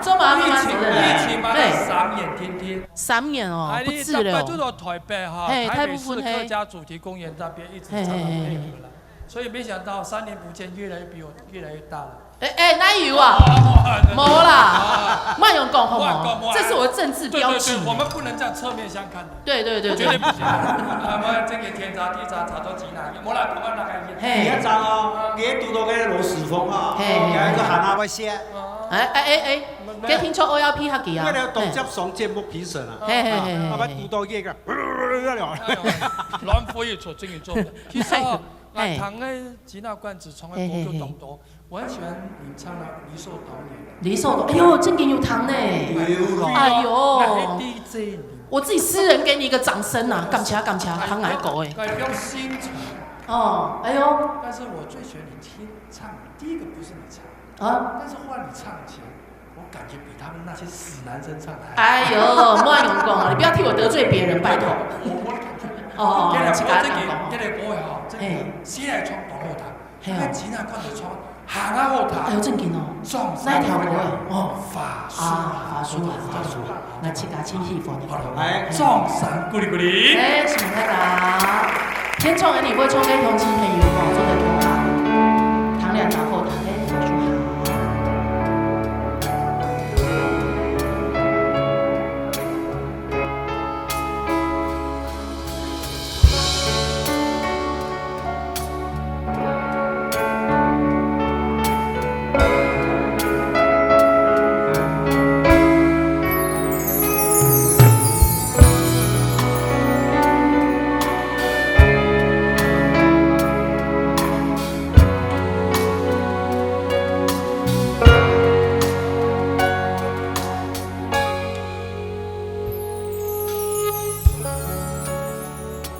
做嘛慢慢熟練啦。疫情，疫情嘛，嘿。三年天天。三年哦，哎，不止了哦。你大概就到台北哈，嘿，台北市大部分嘿。客家主题公園那邊一直常常配合啦。嘿，嘿，嘿，嘿。所以没想到三年不见，越来越比我越来越大了。 哎，哎，哪有啊？哦，哦，哦，對，對。無啦，啊。莫恁樣講好無？莫恁樣講，莫恁樣。這是我的政治標記。對，對，對，我們不能這樣側面相看的。對，對，對，對。絕對不行的。啊，我們這個天差地差，差到極哪，無啦，同樣那個意思。嘿。你要知道哦，你也堵到該個羅時豐啊，嘿，嘿，有一個喊他會寫。哎，哎，哎，哎，沒，沒有。該聽說O L P客家啊。為了董教授節目評審啊，嘿，嘿，嘿，嘿，啊，嘿，嘿。堵到這個，哎呦，亂飛一出，真嚴重的。其實哦，嘿。 啊，糖个吉娜罐子從來不就懂得，嘿，嘿，嘿。我很喜歡你唱的《離愁》童年。離愁童，哎呦，正經有糖呢。有咯。哎呦。那還D J呢。我自己私人給你一個掌聲啊，感謝，感謝，糖來狗哎。改變心情。哦，哎呦。但是我最喜歡你聽唱，第一個不是你唱，啊？但是換你唱起來， 我感覺比他們那些死男生唱得還好。哎呦，莫恁樣講哦，你不要替我得罪別人，拜託。我，我的感覺。哦，哦，哦，今日我這個，自家人講。今日我的吼，這個，嘿。先來唱大好聽，嘿哦。那吉娜罐子唱，還較好聽。哎呦，正經哦。哪一條歌啊？哦。法師啊，法師啊，法師啊。 來，自家盡喜歡的。好了，來，掌聲鼓勵鼓勵。哎，承蒙大家。天窗的你會唱給鄉親朋友吼，做得聽啊。糖倷大口糖，哎，法師好。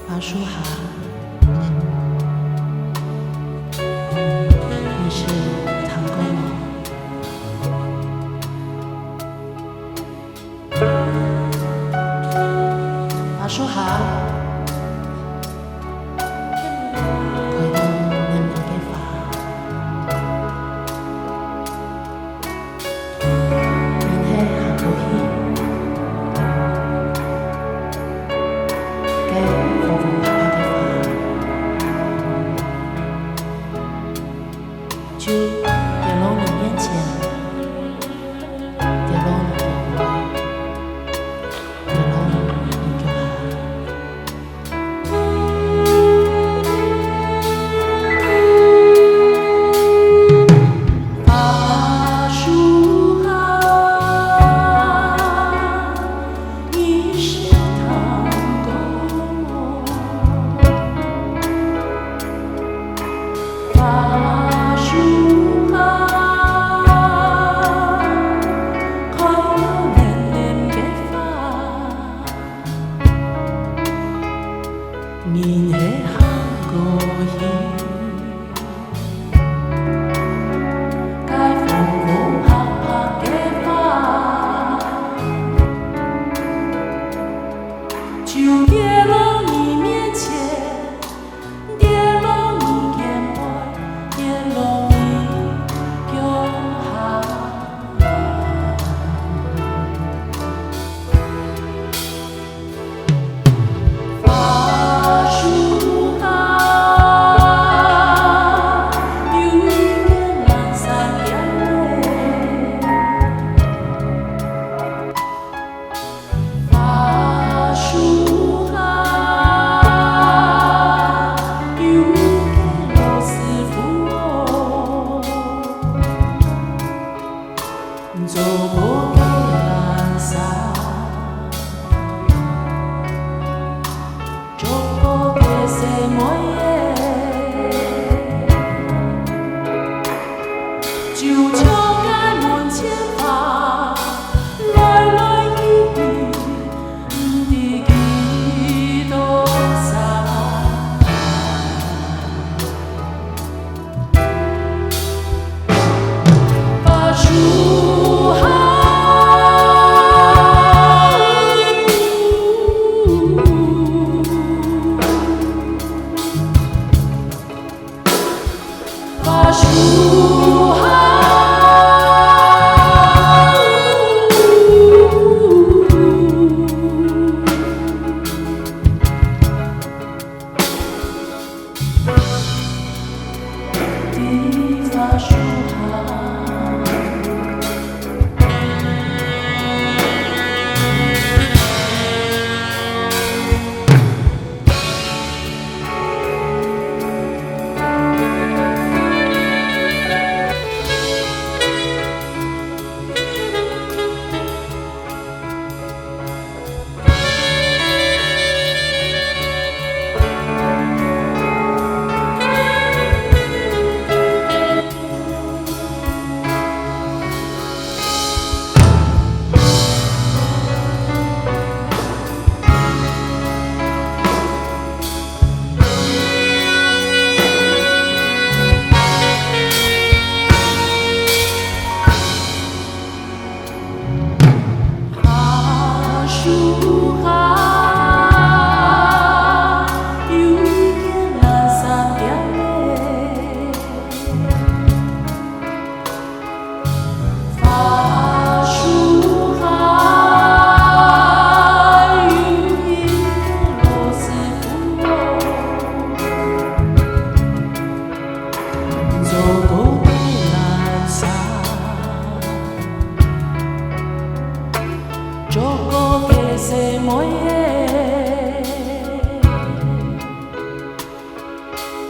阿叔好，你是糖果吗？阿叔好，看到你个花。 人係行過去，該紅紅白白个花，就跌落你面前，跌落你腳背，跌落你腳下。 人係行過去，該紅紅白白个花，就跌落你面前，跌落你肩背，跌落你腳下。 花樹下，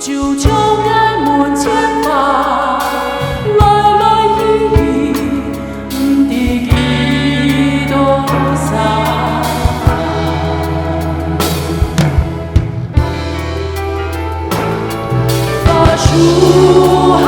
就將𠊎門前花，來來去去，毋知幾多儕。花樹下。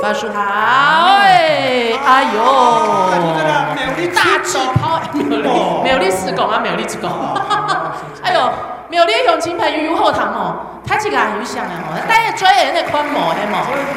花樹下，哎，哎喲，大氣泡，苗栗，苗栗市講啊，苗栗市講。哎喲，苗栗鄉親朋友有好聽無？大自家還有想个吼，但係專業个看無，係無？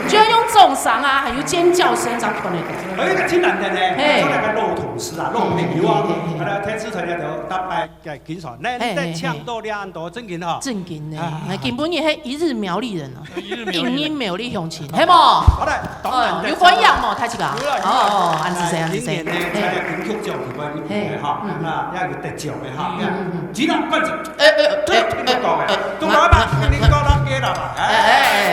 就要用掌聲啊，還有尖叫聲，正看得到。還有一個真難得呢，嘿。做那個老同事啊，老朋友啊，嘿，嘿，嘿。好了，天賜團要大家 个經常，咱，嘿，嘿，嘿。咱請到這恁多，正經吼。正經呢，啊，哎，根本就係一日苗栗人啊，一日苗栗人。一日苗栗鄉親，係無？好來，當然，哦，有歡迎無？大自家？有啦，有啦。哦，哦，恁仔細，恁仔細。今年呢，嘿。在金曲獎有關，嘿，哈，嗯，嗯。那也有得獎的哈，嗯，嗯，嗯。金曲冠軍，哎，哎，哎，這聽得到的，哎，哎，都來吧，哎，你到那邊了吧，哎，哎，哎，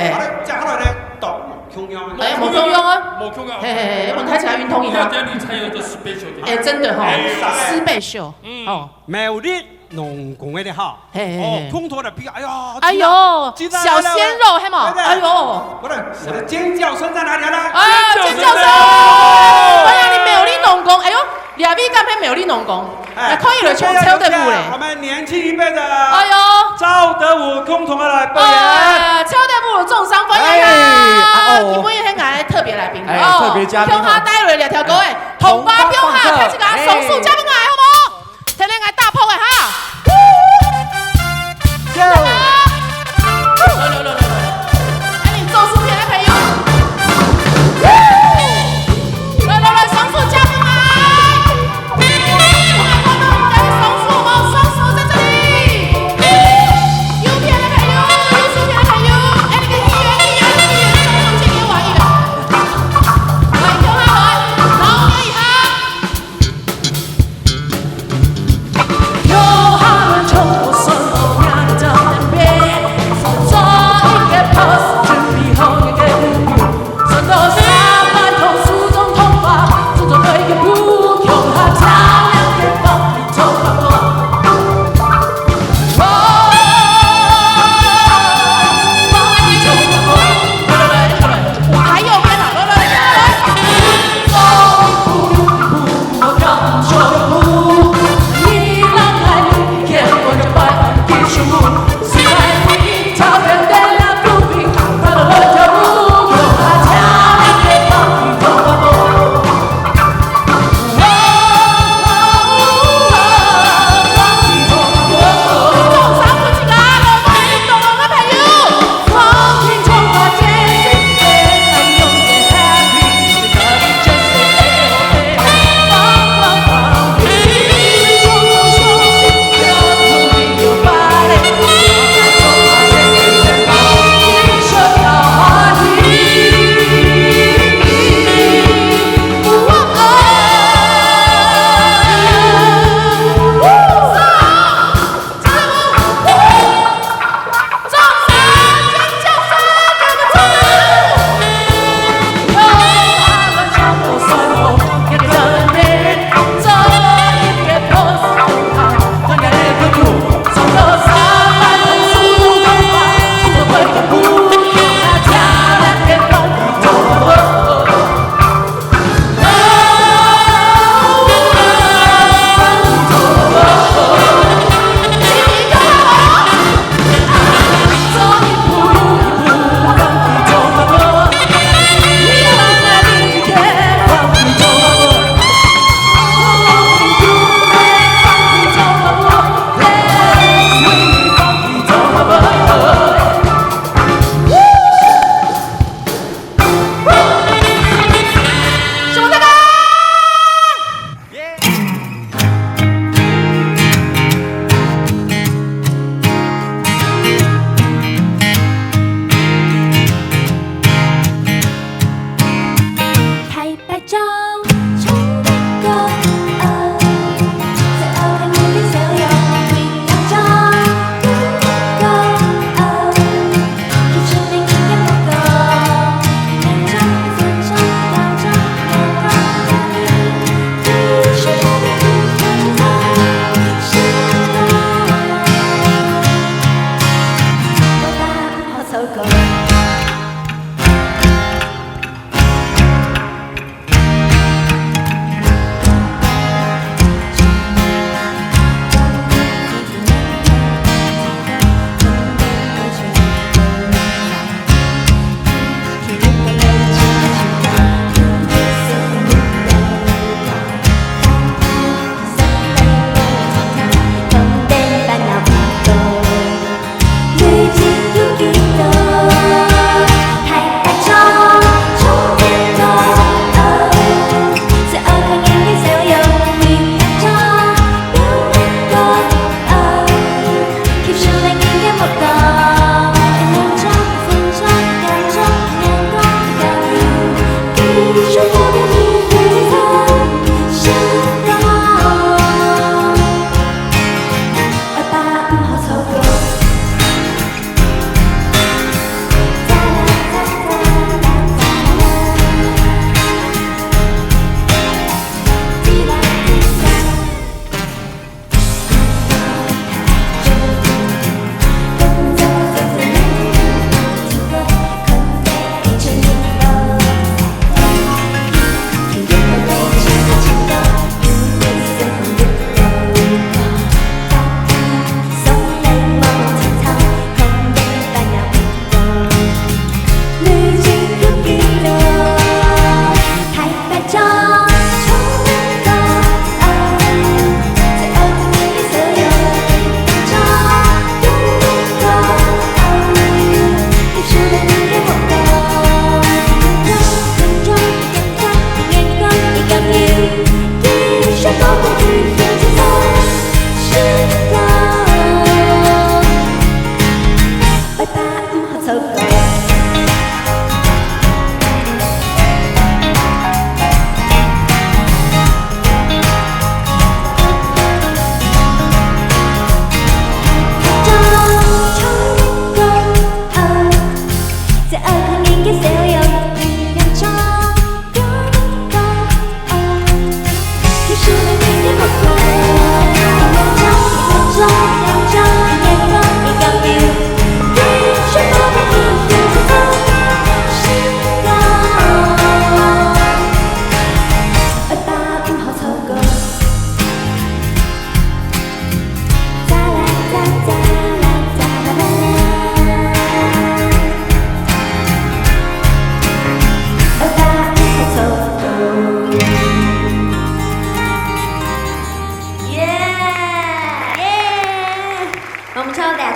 哎。好來，接下來呢，到共樣的。哎，無共樣啊。無共樣。嘿，嘿，嘿，我們大自家運動一下。這點你才有一個special的。哎，真的哈，哎，special，嗯。哦。 苗栗農工个咧哈，嘿，嘿，哦，嘿。空投个比，哎呀，哎喲，真的，真的，小鮮肉，係無？對不對？哎喲。不是，我的尖叫聲在哪裡呢？啊，尖叫聲！尖叫聲！歡迎你苗栗農工，哎喲，這位敢係苗栗農工？哎，哎，可以了，全超得舞嘞。我們年輕一輩的，哎喲。趙德武共同的來表演。哎，超得舞掌聲歡迎他。哎，啊，哦。今晡日係𠊎特別來賓，哎，哦，特別嘉賓，共下帶來這條歌，哎，哎，紅花標下，紅花放送，大自家雙手接分𠊎，哎。好無？ 聽聽𠊎大炮个哈。走。來，來，來，來，來。哎，你左手片个朋友。來，來，來，雙手接分𠊎。雙手，雙手在這裡。右片个朋友，右手片个朋友。哎，你个議員，議員，議員，雙手借分𠊎一個。來，跳下來，然後呢，一下。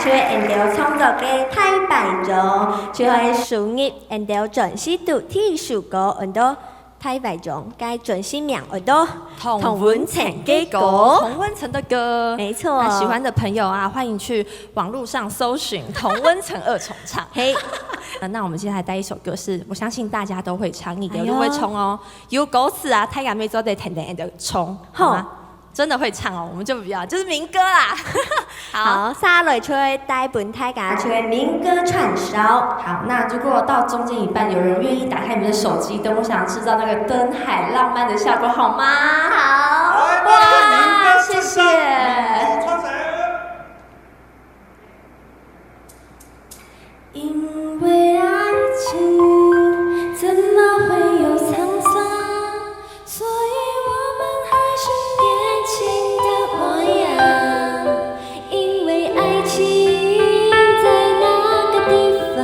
就係𠊎兜創作个大排場，就係收入𠊎兜專輯肚第一首歌，安到大排場，該專輯名安到同溫層个歌。同溫層的歌。沒錯。那喜歡的朋友啊，歡迎去網路上搜尋同溫層二重唱。嘿。啊，那我們接下來帶一首歌是，我相信大家都會唱，一定都會唱哦。哎喲。有歌詞啊，大家乜做得跈等𠊎兜唱，好嗎？好。真的會唱哦，我們就不要，就是民歌啦。好。好，接下來就會帶分大家就會民歌串燒。好，那如果到中間一半，有人願意打開你們的手機燈，我想製造那個燈海浪漫的效果，好嗎？好。哇，謝謝。因為愛情怎麼會有滄桑？所以我們還是年輕的模樣。因為愛情在那個地方，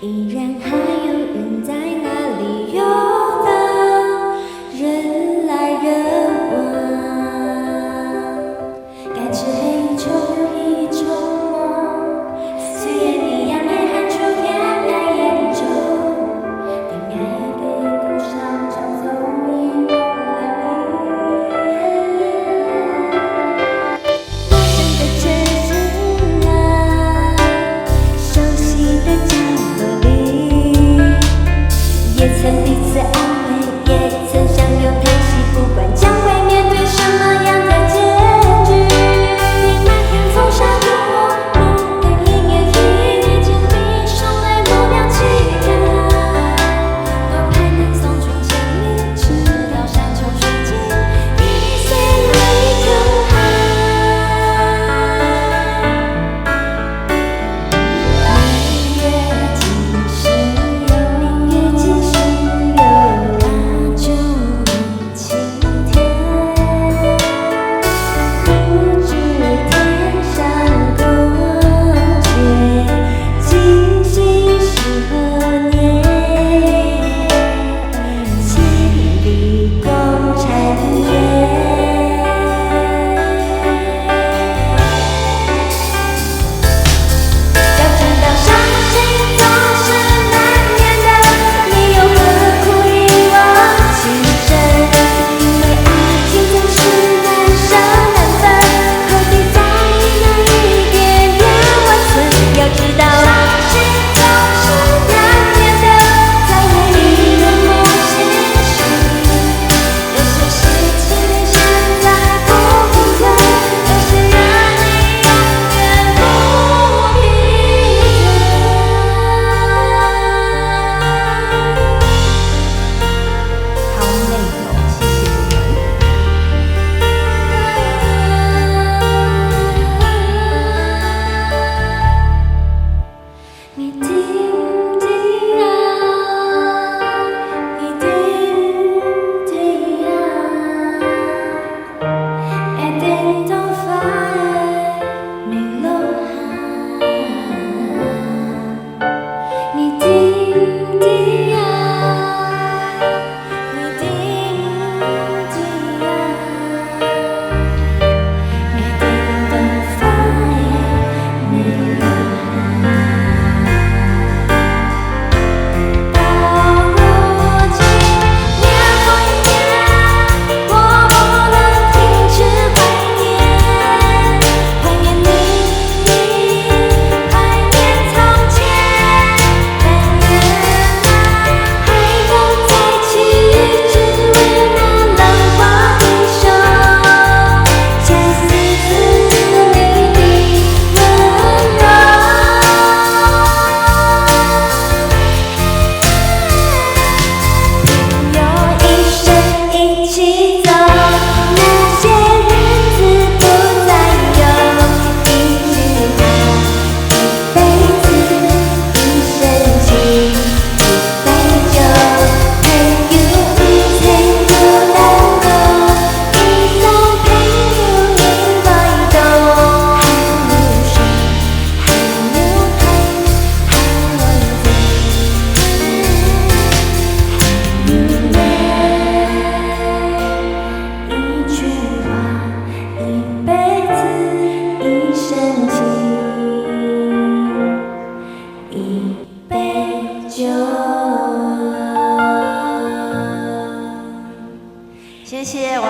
依然還有雲在那裡遊蕩。人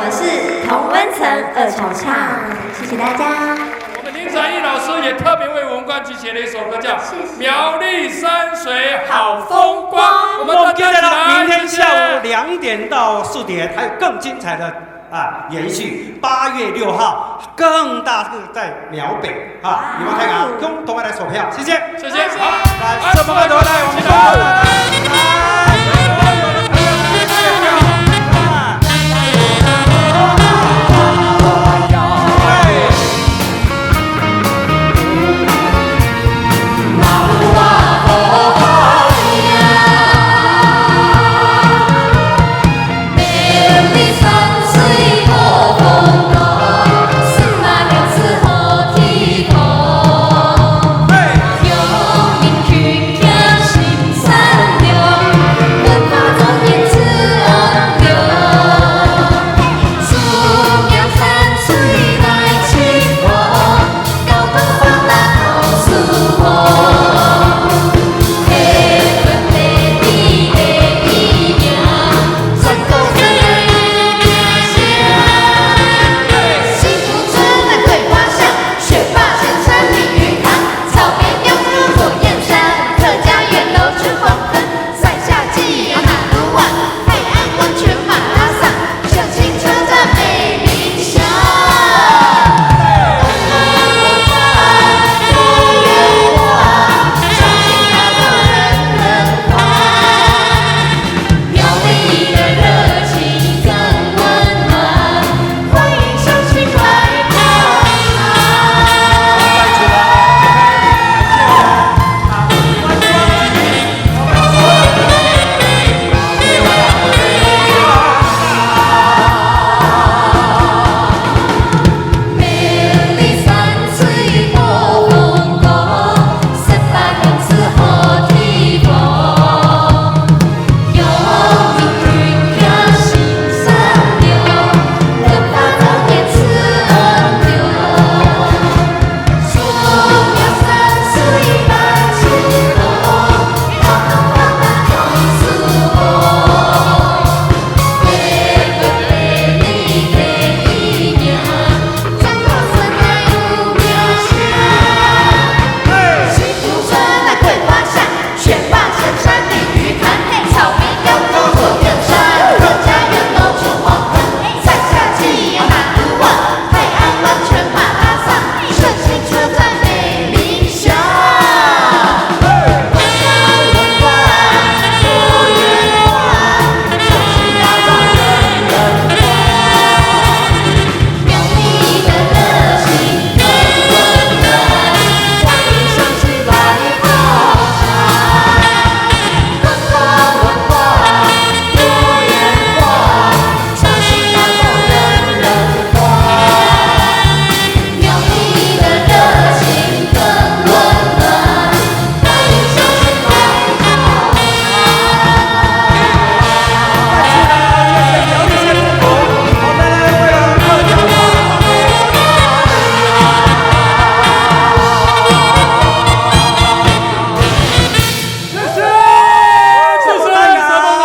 我是童文成二重唱，谢谢大家。我们林展翼老师也特别为我们冠军写了一首歌，叫《苗栗山水好风光》。我们大家一起来，明天下午两点到四点，还有更精彩的啊延续。八月六号，更大个在苗北啊，你们看看，共同来投票，谢谢。谢谢。好，来，什么都来，我们共同来。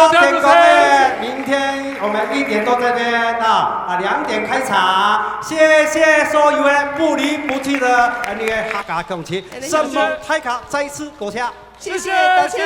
谢谢，谢谢，明天我们一点都在这边啊，啊，两点开场。谢谢所有的不离不弃的，呃，那个客家乡亲，承蒙大家再次多谢。谢谢大家。